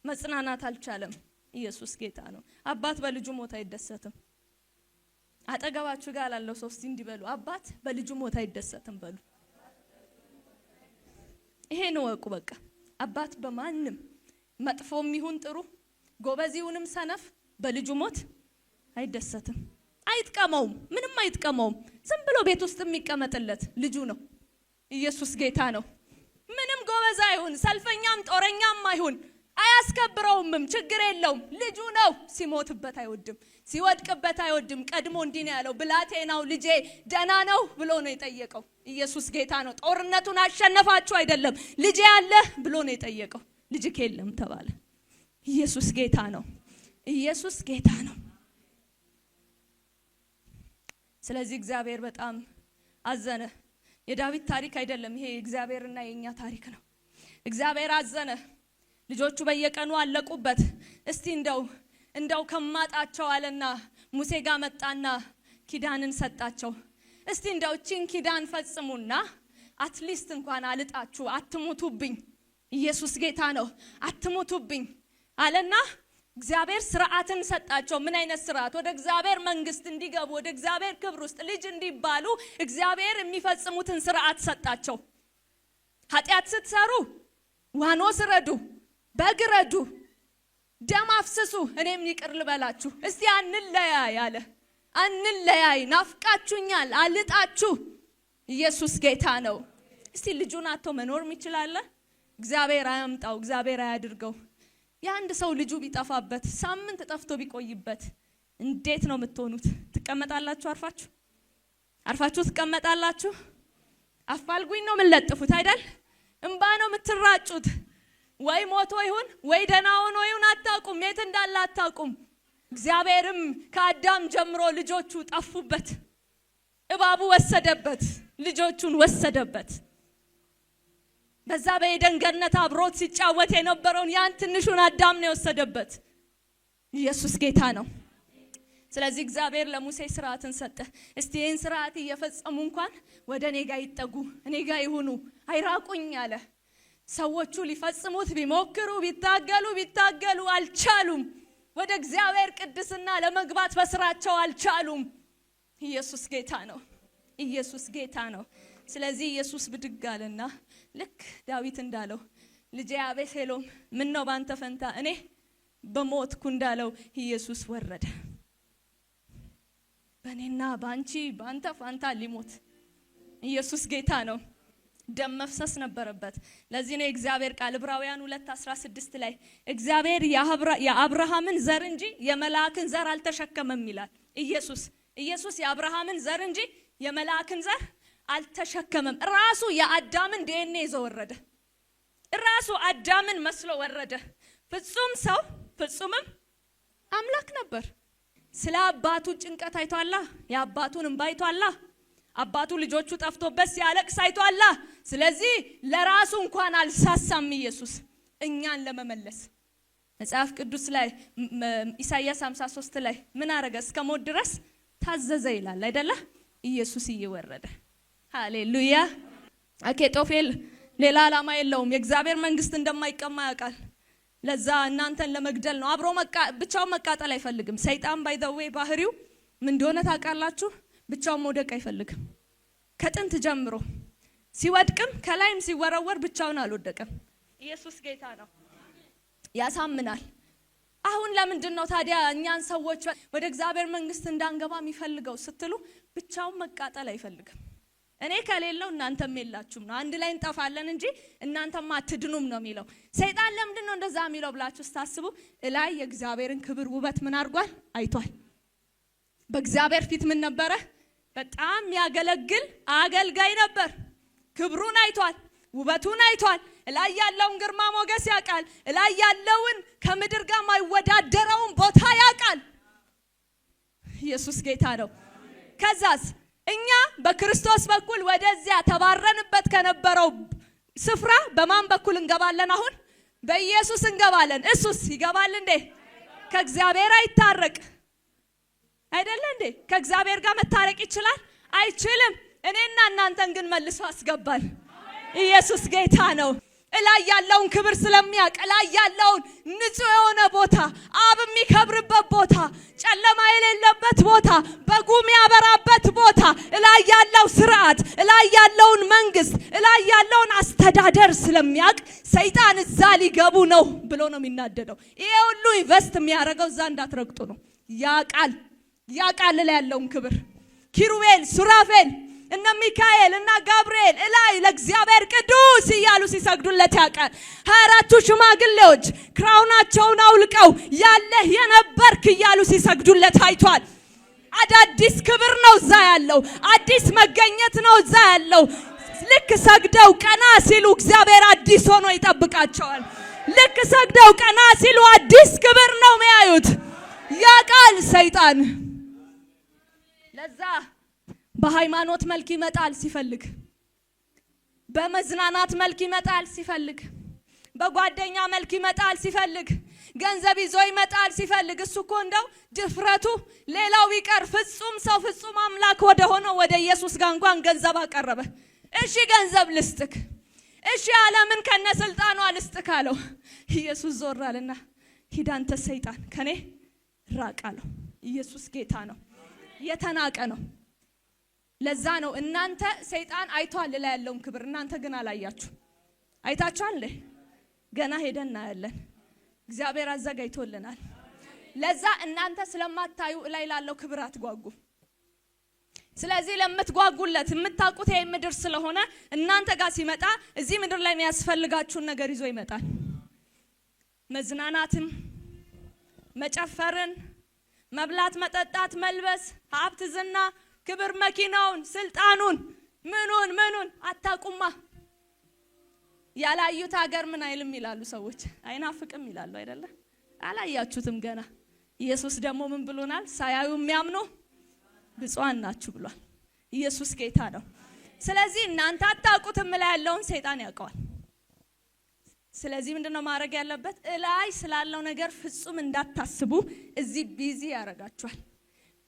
መጽናናት አልቻለም። ኢየሱስ ጌታ ነው። አባት በልጁ ሞት አይደሰትም። አጠገባችሁ ጋር ላለው ሰው እስቲ እንዲህ በሉ፣ "አባት በልጁ ሞት አይደሰትም" በሉ። ይሄን እወቁ። በቃ አባት በማንም፣ መጥፎም ይሁን ጥሩ፣ ጎበዝ ይሁንም ሰነፍ፣ በልጁ ሞት አይደሰትም። አይጥቀመውም፣ ምንም አይጥቀመውም። ዝም ብሎ ቤት ውስጥ የሚቀመጥለት ልጁ ነው። ኢየሱስ ጌታ ነው። ምንም ጎበዝ አይሁን፣ ሰልፈኛም ጦረኛም አይሁን፣ አያስከብረውምም፣ ችግር የለውም። ልጁ ነው። ሲሞትበት አይወድም፣ ሲወድቅበት አይወድም። ቀድሞ እንዲህ ነው ያለው፣ "ብላቴናው ልጄ ደህና ነው?" ብሎ ነው የጠየቀው። ኢየሱስ ጌታ ነው። ጦርነቱን አሸነፋችሁ አይደለም፣ "ልጄ አለ?" ብሎ ነው የጠየቀው። "ልጅክ የለም" ተባለ። ኢየሱስ ጌታ ነው። ኢየሱስ ጌታ ነው። ስለዚህ እግዚአብሔር በጣም አዘነ። የዳዊት ታሪክ አይደለም ይሄ፣ የእግዚአብሔርና የእኛ ታሪክ ነው። እግዚአብሔር አዘነ። ልጆቹ በየቀኑ አለቁበት። እስቲ እንደው ከማጣቸው አለና ሙሴ ጋር መጣና ኪዳንን ሰጣቸው። እስቲ እንደው እቺን ኪዳን ፈጽሙና at least እንኳን አልጣችሁ፣ አትሙቱብኝ። ኢየሱስ ጌታ ነው። አትሙቱብኝ አለና እግዚአብሔር ስርዓትን ሰጣቸው። ምን አይነት ስርዓት? ወደ እግዚአብሔር መንግስት እንዲገቡ፣ ወደ እግዚአብሔር ክብር ውስጥ ልጅ እንዲባሉ እግዚአብሔር የሚፈጽሙትን ስርዓት ሰጣቸው። ኃጢአት ስትሰሩ ዋኖስ ረዱ፣ በግ ረዱ፣ ደም አፍስሱ፣ እኔም ይቅር ልበላችሁ። እስቲ አንለያይ አለ። አንለያይ፣ ናፍቃችሁኛል፣ አልጣችሁ። ኢየሱስ ጌታ ነው። እስቲ ልጁን አጥቶ መኖር ይችላል? እግዚአብሔር አያምጣው፣ እግዚአብሔር አያድርገው። የአንድ ሰው ልጁ ቢጠፋበት፣ ሳምንት ጠፍቶ ቢቆይበት እንዴት ነው የምትሆኑት? ትቀመጣላችሁ? አርፋችሁ አርፋችሁ ትቀመጣላችሁ? አፋልጉኝ ነው የምንለጥፉት አይደል? እምባ ነው የምትራጩት። ወይ ሞቶ ይሁን ወይ ደህና ሆኖ ይሁን አታውቁም፣ የት እንዳለ አታውቁም። እግዚአብሔርም ከአዳም ጀምሮ ልጆቹ ጠፉበት። እባቡ ወሰደበት፣ ልጆቹን ወሰደበት። በዛ በኤደን ገነት አብሮት ሲጫወት የነበረውን ያን ትንሹን አዳም ነው የወሰደበት። ኢየሱስ ጌታ ነው። ስለዚህ እግዚአብሔር ለሙሴ ስርዓትን ሰጠ። እስቲ ይህን ስርዓት እየፈጸሙ እንኳን ወደ እኔ ጋር ይጠጉ፣ እኔ ጋር ይሁኑ፣ አይራቁኝ አለ። ሰዎቹ ሊፈጽሙት ቢሞክሩ፣ ቢታገሉ ቢታገሉ አልቻሉም። ወደ እግዚአብሔር ቅድስና ለመግባት በስራቸው አልቻሉም። ኢየሱስ ጌታ ነው። ኢየሱስ ጌታ ነው። ስለዚህ ኢየሱስ ብድግ አለና ልክ ዳዊት እንዳለው፣ "ልጄ አቤሴሎም፣ ምን ነው ባንተ ፈንታ እኔ በሞትኩ" እንዳለው ኢየሱስ ወረደ። በእኔና በአንቺ፣ በአንተ ፋንታ ሊሞት። ኢየሱስ ጌታ ነው። ደም መፍሰስ ነበረበት። ለዚህ ነው የእግዚአብሔር ቃል ዕብራውያን 2:16 ላይ እግዚአብሔር የአብርሃምን ዘር እንጂ የመልአክን ዘር አልተሸከመም ይላል። ኢየሱስ የአብርሃምን ዘር እንጂ የመልአክን ዘር አልተሸከመም። ራሱ የአዳምን ዲኤንኤ ይዞ ወረደ። ራሱ አዳምን መስሎ ወረደ። ፍጹም ሰው ፍጹምም አምላክ ነበር። ስለ አባቱ ጭንቀት አይቷላ። የአባቱን እንባ አይቷላ። አባቱ ልጆቹ ጠፍቶበት ሲያለቅስ አይቷላ። ስለዚህ ለራሱ እንኳን አልሳሳም ኢየሱስ እኛን ለመመለስ። መጽሐፍ ቅዱስ ላይ ኢሳይያስ 53 ላይ ምን አረገ? እስከ ሞት ድረስ ታዘዘ ይላል አይደለ? ኢየሱስ እየወረደ፣ ሃሌሉያ። አኬጦፌል ሌላ ዓላማ የለውም። የእግዚአብሔር መንግስት እንደማይቀማ ያውቃል። ለዛ እናንተን ለመግደል ነው። አብሮ ብቻውን መቃጠል አይፈልግም። ሰይጣን by the way ባህሪው ምን እንደሆነ ታውቃላችሁ? ብቻውን መውደቅ አይፈልግም። ከጥንት ጀምሮ ሲወድቅም ከላይም ሲወረወር ብቻውን አልወደቀም። ኢየሱስ ጌታ ነው። ያሳምናል። አሁን ለምንድን ነው ታዲያ እኛን ሰዎች ወደ እግዚአብሔር መንግስት እንዳንገባ የሚፈልገው ስትሉ፣ ብቻውን መቃጠል አይፈልግም። እኔ ከሌለሁ እናንተም የላችሁም ነው። አንድ ላይ እንጠፋለን እንጂ እናንተም አትድኑም ነው የሚለው። ሰይጣን ለምንድን ነው እንደዛ የሚለው ብላችሁ ስታስቡ፣ እላይ የእግዚአብሔርን ክብር ውበት ምን አድርጓል? አይቷል። በእግዚአብሔር ፊት ምን ነበረ? በጣም የሚያገለግል አገልጋይ ነበር። ክብሩን አይቷል፣ ውበቱን አይቷል። እላይ ያለውን ግርማ ሞገስ ያውቃል። እላይ ያለውን ከምድር ጋር የማይወዳደረውን ቦታ ያውቃል። ኢየሱስ ጌታ ነው። ከዛስ እኛ በክርስቶስ በኩል ወደዚያ ተባረንበት ከነበረው ስፍራ በማን በኩል እንገባለን? አሁን በኢየሱስ እንገባለን። እሱስ ይገባል እንዴ? ከእግዚአብሔር አይታረቅ አይደለ እንዴ? ከእግዚአብሔር ጋር መታረቅ ይችላል? አይችልም። እኔና እናንተን ግን መልሶ አስገባል። ኢየሱስ ጌታ ነው። እላይ ያለውን ክብር ስለሚያውቅ፣ እላይ ያለውን ንጹህ የሆነ ቦታ፣ አብ የሚከብርበት ቦታ፣ ጨለማ የሌለበት ቦታ፣ በጉ የሚያበራበት ቦታ፣ እላይ ያለው ስርዓት፣ እላይ ያለውን መንግስት፣ እላይ ያለውን አስተዳደር ስለሚያውቅ ሰይጣን እዛ ሊገቡ ነው ብሎ ነው የሚናደደው። ይሄ ሁሉ invest የሚያደርገው እዛ እንዳትረግጡ ነው። ያቃል፣ ያቃል እላይ ያለውን ክብር። ኪሩቤል፣ ሱራፌል፣ እነ ሚካኤል እና ጋብርኤል እላይ ለእግዚአብሔር ቅዱስ እያሉ ሲሰግዱለት ያውቃል። 24ቱ ሽማግሌዎች crown ኣቸውን አውልቀው ያለህ የነበርክ እያሉ ሲሰግዱለት አይቷል። አዳዲስ ክብር ነው እዛ ያለው። አዲስ መገኘት ነው እዛ ያለው። ልክ ሰግደው ቀና ሲሉ እግዚአብሔር አዲስ ሆኖ ይጠብቃቸዋል። ልክ ሰግደው ቀና ሲሉ አዲስ ክብር ነው የሚያዩት። ያቃል ሰይጣን። ለዛ በሃይማኖት መልክ ይመጣል ሲፈልግ፣ በመዝናናት መልክ ይመጣል ሲፈልግ፣ በጓደኛ መልክ ይመጣል ሲፈልግ፣ ገንዘብ ይዞ ይመጣል ሲፈልግ። እሱ እኮ እንደው ድፍረቱ ሌላው ቢቀር ፍጹም ሰው ፍጹም አምላክ ወደ ሆነው ወደ ኢየሱስ ጋር እንኳን ገንዘብ አቀረበ። እሺ ገንዘብ ልስጥክ፣ እሺ ዓለምን ከነ ስልጣኗ ልስጥክ አለው። ኢየሱስ ዞር አለና ሂድ አንተ ሰይጣን ከኔ ራቅ አለው። ኢየሱስ ጌታ ነው። የተናቀ ነው። ለዛ ነው እናንተ ሰይጣን አይቷል ላይ ያለውን ክብር፣ እናንተ ግን አላያችሁ። አይታችኋል እንዴ? ገና ሄደን እናያለን። እግዚአብሔር አዘጋጅቶልናል። ለዛ እናንተ ስለማታዩ እላይ ላለው ክብር አትጓጉ። ስለዚህ ለምትጓጉለት የምታውቁት ይሄ ምድር ስለሆነ እናንተ ጋር ሲመጣ እዚህ ምድር ላይ የሚያስፈልጋችሁን ነገር ይዞ ይመጣል። መዝናናትን፣ መጨፈርን፣ መብላት፣ መጠጣት፣ መልበስ፣ ሀብት፣ ዝና፣ ክብር፣ መኪናውን፣ ስልጣኑን፣ ምኑን ምኑን አታውቁማ። ያላዩት ሀገር ምን አይልም ይላሉ ሰዎች፣ አይናፍቅም ይላሉ አይደለ? አላያችሁትም ገና። ኢየሱስ ደግሞ ምን ብሎናል? ሳያዩ የሚያምኑ ብፁዓን ናችሁ ብሏል። ኢየሱስ ጌታ ነው። ስለዚህ እናንተ አታውቁትም፣ እላይ ያለውን ሰይጣን ያውቀዋል። ስለዚህ ምንድነው ማድረግ ያለበት? እላይ ስላለው ነገር ፍጹም እንዳታስቡ እዚህ busy ያደርጋችኋል።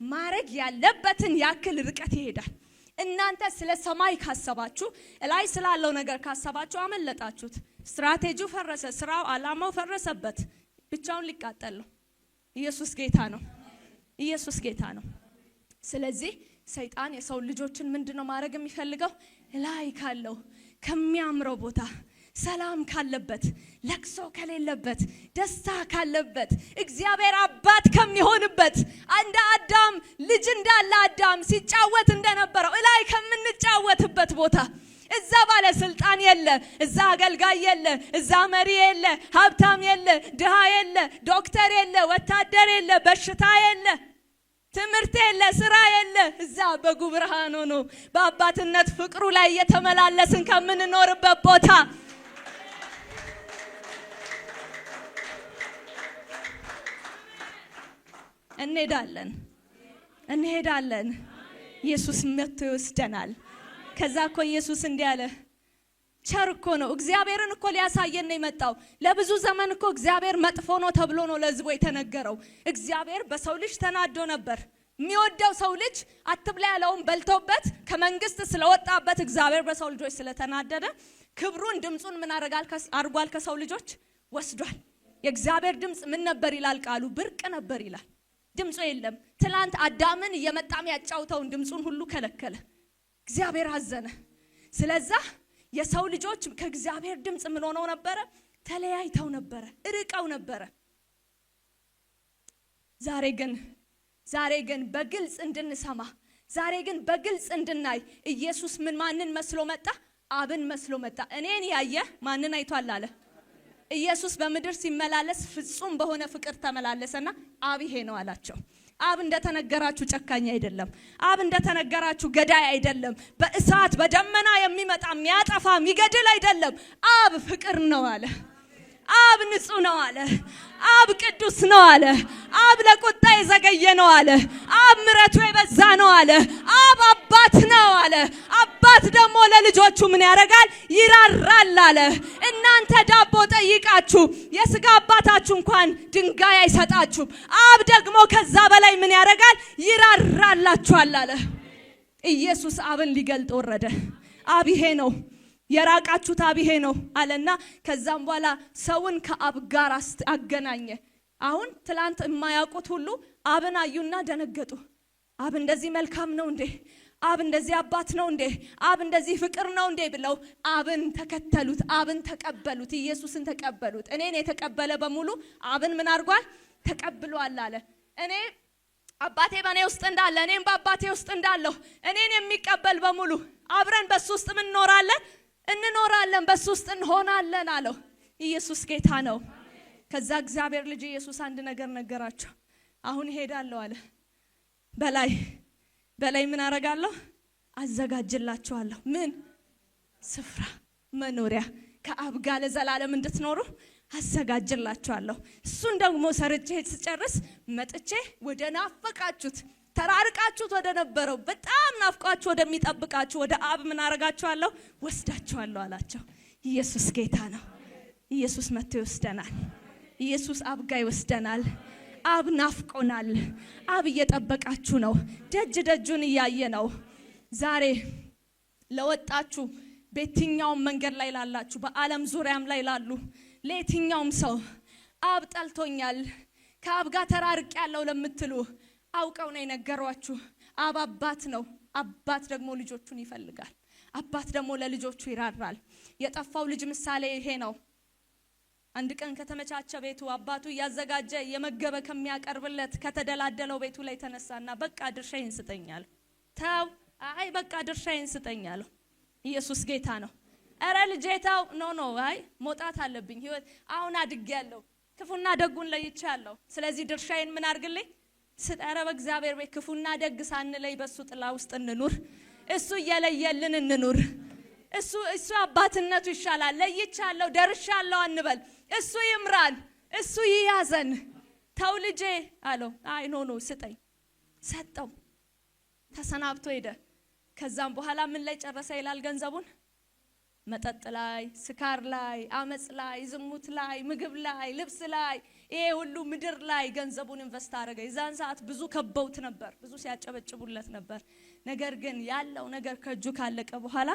ማድረግ ያለበትን ያክል ርቀት ይሄዳል። እናንተ ስለ ሰማይ ካሰባችሁ፣ እላይ ስላለው ነገር ካሰባችሁ አመለጣችሁት። ስትራቴጂው ፈረሰ፣ ስራው፣ አላማው ፈረሰበት። ብቻውን ሊቃጠል ነው። ኢየሱስ ጌታ ነው። ኢየሱስ ጌታ ነው። ስለዚህ ሰይጣን የሰው ልጆችን ምንድነው ማድረግ የሚፈልገው? እላይ ካለው ከሚያምረው ቦታ፣ ሰላም ካለበት፣ ለቅሶ ከሌለበት፣ ደስታ ካለበት፣ እግዚአብሔር አባት ከሚሆንበት፣ እንደ አዳም ልጅ እንዳለ አዳም ሲጫወት እንደነበረው እላይ ከምንጫወትበት ቦታ፣ እዛ ባለስልጣን የለ፣ እዛ አገልጋይ የለ፣ እዛ መሪ የለ፣ ሀብታም የለ፣ ድሃ የለ፣ ዶክተር የለ፣ ወታደር የለ፣ በሽታ የለ፣ ትምህርት የለ፣ ስራ የለ። እዛ በጉ ብርሃን ሆኖ በአባትነት ፍቅሩ ላይ እየተመላለስን ከምንኖርበት ቦታ እንሄዳለን፣ እንሄዳለን። ኢየሱስ መጥቶ ይወስደናል። ከዛ እኮ ኢየሱስ እንዲህ አለ። ቸር እኮ ነው። እግዚአብሔርን እኮ ሊያሳየን ነው የመጣው። ለብዙ ዘመን እኮ እግዚአብሔር መጥፎ ነው ተብሎ ነው ለሕዝቡ የተነገረው። እግዚአብሔር በሰው ልጅ ተናዶ ነበር። የሚወደው ሰው ልጅ አትብላ ያለውን በልቶበት ከመንግስት ስለወጣበት እግዚአብሔር በሰው ልጆች ስለተናደደ ክብሩን ድምፁን ምን አርጓል? ከሰው ልጆች ወስዷል። የእግዚአብሔር ድምፅ ምን ነበር ይላል ቃሉ? ብርቅ ነበር ይላል። ድምፁ የለም። ትላንት አዳምን እየመጣም ያጫውተውን ድምፁን ሁሉ ከለከለ። እግዚአብሔር አዘነ። ስለዛ የሰው ልጆች ከእግዚአብሔር ድምፅ ምን ሆነው ነበረ? ተለያይተው ነበረ፣ እርቀው ነበረ። ዛሬ ግን በግልጽ እንድንሰማ፣ ዛሬ ግን በግልጽ እንድናይ ኢየሱስ ምን ማንን መስሎ መጣ? አብን መስሎ መጣ። እኔን ያየ ማንን አይቷል አለ። ኢየሱስ በምድር ሲመላለስ ፍጹም በሆነ ፍቅር ተመላለሰና አብ ይሄ ነው አላቸው። አብ እንደተነገራችሁ ጨካኝ አይደለም። አብ እንደተነገራችሁ ገዳይ አይደለም። በእሳት በደመና የሚመጣ የሚያጠፋ የሚገድል አይደለም። አብ ፍቅር ነው አለ። አብ ንጹህ ነው አለ። አብ ቅዱስ ነው አለ። አብ ለቁጣ የዘገየ ነው አለ። አብ ምሕረቱ የበዛ ነው አለ። አብ አባት ነው አለ። አባት ደግሞ ለልጆቹ ምን ያደርጋል? ይራራል አለ። እናንተ ዳቦ ጠይቃችሁ የስጋ አባታችሁ እንኳን ድንጋይ አይሰጣችሁም። አብ ደግሞ ከዛ በላይ ምን ያደርጋል? ይራራላችኋል አለ። ኢየሱስ አብን ሊገልጥ ወረደ። አብ ይሄ ነው፣ የራቃችሁት አብ ይሄ ነው አለና ከዛም በኋላ ሰውን ከአብ ጋር አገናኘ። አሁን ትላንት የማያውቁት ሁሉ አብን አዩና ደነገጡ። አብ እንደዚህ መልካም ነው እንዴ? አብ እንደዚህ አባት ነው እንዴ? አብ እንደዚህ ፍቅር ነው እንዴ? ብለው አብን ተከተሉት፣ አብን ተቀበሉት፣ ኢየሱስን ተቀበሉት። እኔን የተቀበለ በሙሉ አብን ምን አድርጓል? ተቀብሏል አለ። እኔ አባቴ በእኔ ውስጥ እንዳለ እኔም በአባቴ ውስጥ እንዳለሁ እኔን የሚቀበል በሙሉ አብረን በሱ ውስጥ ምን እንኖራለን እንኖራለን፣ በሱ ውስጥ እንሆናለን አለው። ኢየሱስ ጌታ ነው። ከዛ እግዚአብሔር ልጅ ኢየሱስ አንድ ነገር ነገራቸው። አሁን እሄዳለሁ አለ። በላይ በላይ ምን አረጋለሁ? አዘጋጅላችኋለሁ። ምን ስፍራ መኖሪያ ከአብ ጋር ለዘላለም እንድትኖሩ አዘጋጅላችኋለሁ። እሱን ደግሞ ሰርቼ ስጨርስ መጥቼ ወደ ናፈቃችሁት ተራርቃችሁት ወደ ነበረው በጣም ናፍቋችሁ ወደሚጠብቃችሁ ወደ አብ ምን አረጋችኋለሁ? ወስዳችኋለሁ አላቸው። ኢየሱስ ጌታ ነው። ኢየሱስ መጥቶ ይወስደናል። ኢየሱስ አብ ጋር ይወስደናል። አብ ናፍቆናል። አብ እየጠበቃችሁ ነው። ደጅ ደጁን እያየ ነው። ዛሬ ለወጣችሁ በየትኛውም መንገድ ላይ ላላችሁ፣ በዓለም ዙሪያም ላይ ላሉ ለየትኛውም ሰው አብ ጠልቶኛል፣ ከአብ ጋር ተራርቅ ያለው ለምትሉ አውቀው ነው የነገሯችሁ። አብ አባት ነው። አባት ደግሞ ልጆቹን ይፈልጋል። አባት ደግሞ ለልጆቹ ይራራል። የጠፋው ልጅ ምሳሌ ይሄ ነው። አንድ ቀን ከተመቻቸ ቤቱ አባቱ እያዘጋጀ እየመገበ ከሚያቀርብለት ከተደላደለው ቤቱ ላይ ተነሳና በቃ ድርሻዬን ስጠኝ አለው። ተው፣ አይ በቃ ድርሻዬን ስጠኝ አለው። ኢየሱስ ጌታ ነው። እረ ልጄ ተው፣ no no፣ አይ መውጣት አለብኝ፣ ህይወት አሁን አድጌያለሁ፣ ክፉና ደጉን ለይቻለሁ። ስለዚህ ድርሻዬን ምን አድርግልኝ ስጥ። ኧረ በእግዚአብሔር ቤት ክፉና ደግ ሳንለይ በሱ ጥላ ውስጥ እንኑር። እሱ እየለየልን እንኑር። እሱ አባትነቱ ይሻላል። ለይቻለሁ ደርሻለሁ አንበል። እሱ ይምራን፣ እሱ ይያዘን። ተው ልጄ አለው። አይ no no ስጠኝ። ሰጠው። ተሰናብቶ ሄደ። ከዛም በኋላ ምን ላይ ጨረሰ ይላል ገንዘቡን? መጠጥ ላይ፣ ስካር ላይ፣ አመፅ ላይ፣ ዝሙት ላይ፣ ምግብ ላይ፣ ልብስ ላይ፣ ይሄ ሁሉ ምድር ላይ ገንዘቡን invest አደረገ። የዛን ሰዓት ብዙ ከበውት ነበር፣ ብዙ ሲያጨበጭቡለት ነበር። ነገር ግን ያለው ነገር ከእጁ ካለቀ በኋላ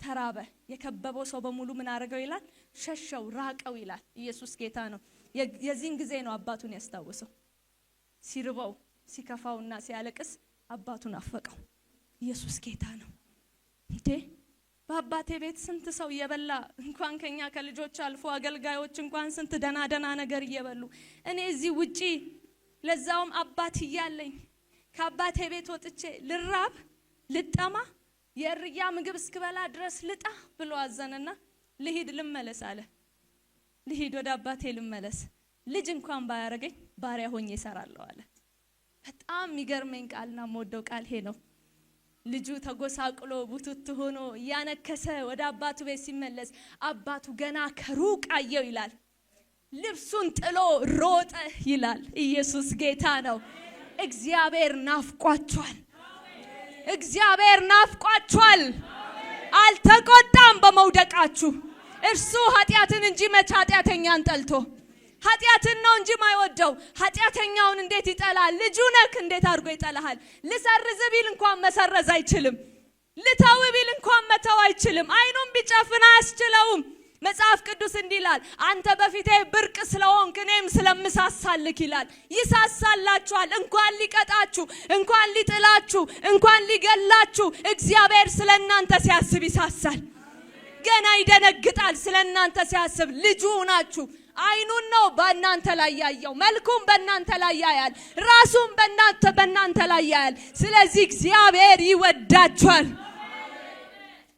ተራበ። የከበበው ሰው በሙሉ ምን አደረገው ይላል? ሸሸው፣ ራቀው ይላል። ኢየሱስ ጌታ ነው። የዚህን ጊዜ ነው አባቱን ያስታወሰው። ሲርበው ሲከፋውና ሲያለቅስ አባቱን አፈቀው። ኢየሱስ ጌታ ነው። እንዴ በአባቴ ቤት ስንት ሰው እየበላ፣ እንኳን ከኛ ከልጆች አልፎ አገልጋዮች እንኳን ስንት ደና ደና ነገር እየበሉ፣ እኔ እዚህ ውጪ ለዛውም አባት እያለኝ ከአባቴ ቤት ወጥቼ ልራብ ልጠማ የእርያ ምግብ እስክበላ ድረስ ልጣ ብሎ አዘነና ልሂድ ልመለስ አለ። ልሂድ ወደ አባቴ ልመለስ፣ ልጅ እንኳን ባያረገኝ ባሪያ ሆኜ እሰራለሁ አለ። በጣም የሚገርመኝ ቃልና የምወደው ቃል ይሄ ነው። ልጁ ተጎሳቅሎ ቡትት ሆኖ እያነከሰ ወደ አባቱ ቤት ሲመለስ አባቱ ገና ከሩቅ አየው ይላል። ልብሱን ጥሎ ሮጠ ይላል። ኢየሱስ ጌታ ነው። እግዚአብሔር ናፍቋችኋል። እግዚአብሔር ናፍቋችኋል። አልተቆጣም በመውደቃችሁ። እርሱ ኃጢአትን እንጂ መቼ ኃጢአተኛን ጠልቶ፣ ኃጢአትን ነው እንጂ ማይወደው ኃጢአተኛውን እንዴት ይጠላል? ልጁ ነክ እንዴት አድርጎ ይጠላሃል? ልሰርዝ ቢል እንኳን መሰረዝ አይችልም። ልተው ቢል እንኳን መተው አይችልም። አይኑን ቢጨፍን አያስችለውም። መጽሐፍ ቅዱስ እንዲህ ይላል፣ አንተ በፊቴ ብርቅ ስለሆንክ እኔም ስለምሳሳልክ ይላል። ይሳሳላችኋል። እንኳን ሊቀጣችሁ፣ እንኳን ሊጥላችሁ፣ እንኳን ሊገላችሁ እግዚአብሔር ስለ እናንተ ሲያስብ ይሳሳል። ገና ይደነግጣል ስለ እናንተ ሲያስብ። ልጁ ናችሁ። አይኑን ነው በእናንተ ላይ ያየው፣ መልኩም በእናንተ ላይ ያያል፣ ራሱን በእናንተ ላይ ያያል። ስለዚህ እግዚአብሔር ይወዳችኋል።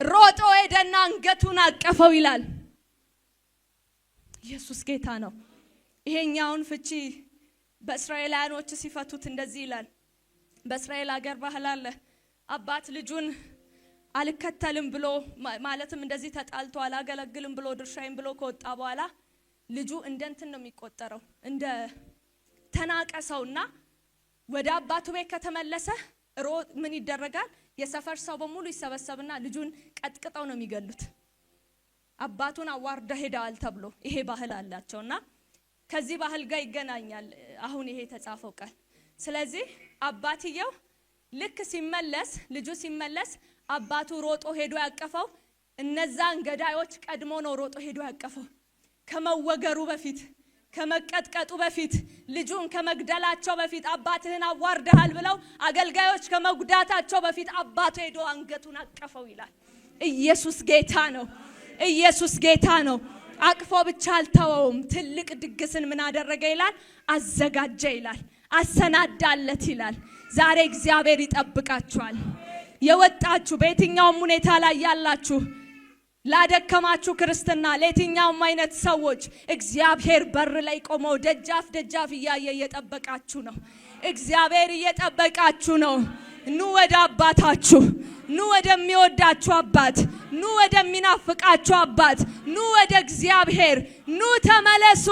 ሮጦ ሄደና አንገቱን አቀፈው ይላል። ኢየሱስ ጌታ ነው። ይሄኛውን ፍቺ በእስራኤላውያኖች ሲፈቱት እንደዚህ ይላል። በእስራኤል ሀገር ባህል አለ። አባት ልጁን አልከተልም ብሎ፣ ማለትም እንደዚህ ተጣልቶ አላገለግልም ብሎ፣ ድርሻዬን ብሎ ከወጣ በኋላ ልጁ እንደ እንትን ነው የሚቆጠረው፣ እንደ ተናቀ ሰውና ወደ አባቱ ቤት ከተመለሰ ምን ይደረጋል? የሰፈር ሰው በሙሉ ይሰበሰብና ልጁን ቀጥቅጠው ነው የሚገሉት። አባቱን አዋርደ ሄደዋል ተብሎ ይሄ ባህል አላቸውና ከዚህ ባህል ጋር ይገናኛል አሁን ይሄ የተጻፈው ቃል። ስለዚህ አባትየው ልክ ሲመለስ፣ ልጁ ሲመለስ አባቱ ሮጦ ሄዶ ያቀፈው እነዛን ገዳዮች ቀድሞ ነው ሮጦ ሄዶ ያቀፈው። ከመወገሩ በፊት፣ ከመቀጥቀጡ በፊት፣ ልጁን ከመግደላቸው በፊት፣ አባትህን አዋርደሃል ብለው አገልጋዮች ከመጉዳታቸው በፊት አባቱ ሄዶ አንገቱን አቀፈው ይላል። ኢየሱስ ጌታ ነው። ኢየሱስ ጌታ ነው። አቅፎ ብቻ አልተወውም። ትልቅ ድግስን ምን አደረገ ይላል? አዘጋጀ ይላል። አሰናዳለት ይላል። ዛሬ እግዚአብሔር ይጠብቃችኋል። የወጣችሁ፣ በየትኛውም ሁኔታ ላይ ያላችሁ፣ ላደከማችሁ ክርስትና፣ ለየትኛውም አይነት ሰዎች እግዚአብሔር በር ላይ ቆመው ደጃፍ ደጃፍ እያየ እየጠበቃችሁ ነው። እግዚአብሔር እየጠበቃችሁ ነው። ኑ ወደ አባታችሁ፣ ኑ ወደሚወዳችሁ አባት፣ ኑ ወደሚናፍቃችሁ አባት፣ ኑ ወደ እግዚአብሔር፣ ኑ ተመለሱ።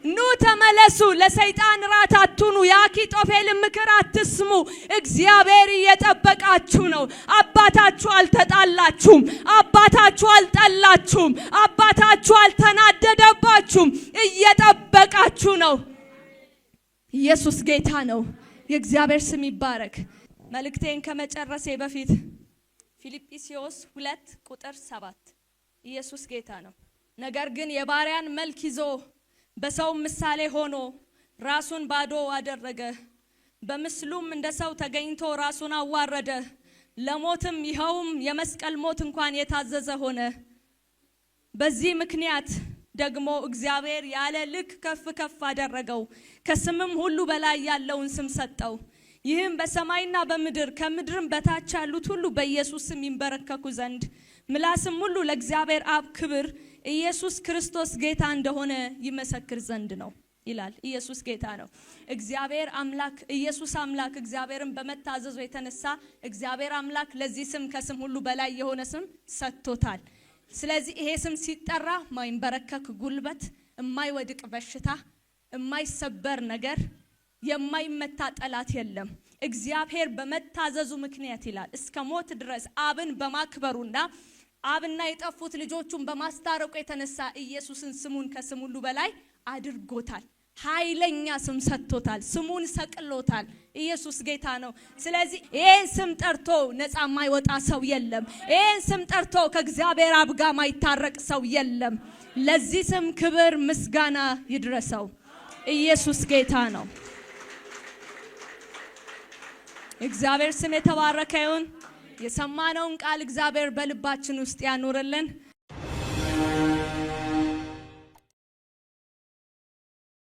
ኑ ተመለሱ። ለሰይጣን ራት አትሁኑ። የአኪጦፌልን ምክር አትስሙ። እግዚአብሔር እየጠበቃችሁ ነው። አባታችሁ አልተጣላችሁም። አባታችሁ አልጠላችሁም። አባታችሁ አልተናደደባችሁም። እየጠበቃችሁ ነው። ኢየሱስ ጌታ ነው። የእግዚአብሔር ስም ይባረክ። መልእክቴን ከመጨረሴ በፊት ፊልጵስዩስ 2 ቁጥር 7። ኢየሱስ ጌታ ነው። ነገር ግን የባሪያን መልክ ይዞ በሰው ምሳሌ ሆኖ ራሱን ባዶ አደረገ። በምስሉም እንደ ሰው ተገኝቶ ራሱን አዋረደ፣ ለሞትም ይኸውም የመስቀል ሞት እንኳን የታዘዘ ሆነ። በዚህ ምክንያት ደግሞ እግዚአብሔር ያለ ልክ ከፍ ከፍ አደረገው፣ ከስምም ሁሉ በላይ ያለውን ስም ሰጠው። ይህም በሰማይና በምድር ከምድርም በታች ያሉት ሁሉ በኢየሱስ ስም ይንበረከኩ ዘንድ፣ ምላስም ሁሉ ለእግዚአብሔር አብ ክብር ኢየሱስ ክርስቶስ ጌታ እንደሆነ ይመሰክር ዘንድ ነው ይላል። ኢየሱስ ጌታ ነው። እግዚአብሔር አምላክ፣ ኢየሱስ አምላክ እግዚአብሔርን በመታዘዙ የተነሳ እግዚአብሔር አምላክ ለዚህ ስም ከስም ሁሉ በላይ የሆነ ስም ሰጥቶታል። ስለዚህ ይሄ ስም ሲጠራ ማይንበረከክ ጉልበት፣ የማይወድቅ በሽታ፣ የማይሰበር ነገር፣ የማይመታ ጠላት የለም። እግዚአብሔር በመታዘዙ ምክንያት ይላል፣ እስከ ሞት ድረስ አብን በማክበሩና አብና የጠፉት ልጆቹን በማስታረቁ የተነሳ ኢየሱስን ስሙን ከስም ሁሉ በላይ አድርጎታል። ኃይለኛ ስም ሰጥቶታል። ስሙን ሰቅሎታል። ኢየሱስ ጌታ ነው። ስለዚህ ይሄን ስም ጠርቶ ነፃ የማይወጣ ሰው የለም። ይሄን ስም ጠርቶ ከእግዚአብሔር አብ ጋር ማይታረቅ ሰው የለም። ለዚህ ስም ክብር ምስጋና ይድረሰው። ኢየሱስ ጌታ ነው። እግዚአብሔር ስም የተባረከ ይሁን። የሰማነውን ቃል እግዚአብሔር በልባችን ውስጥ ያኑርልን።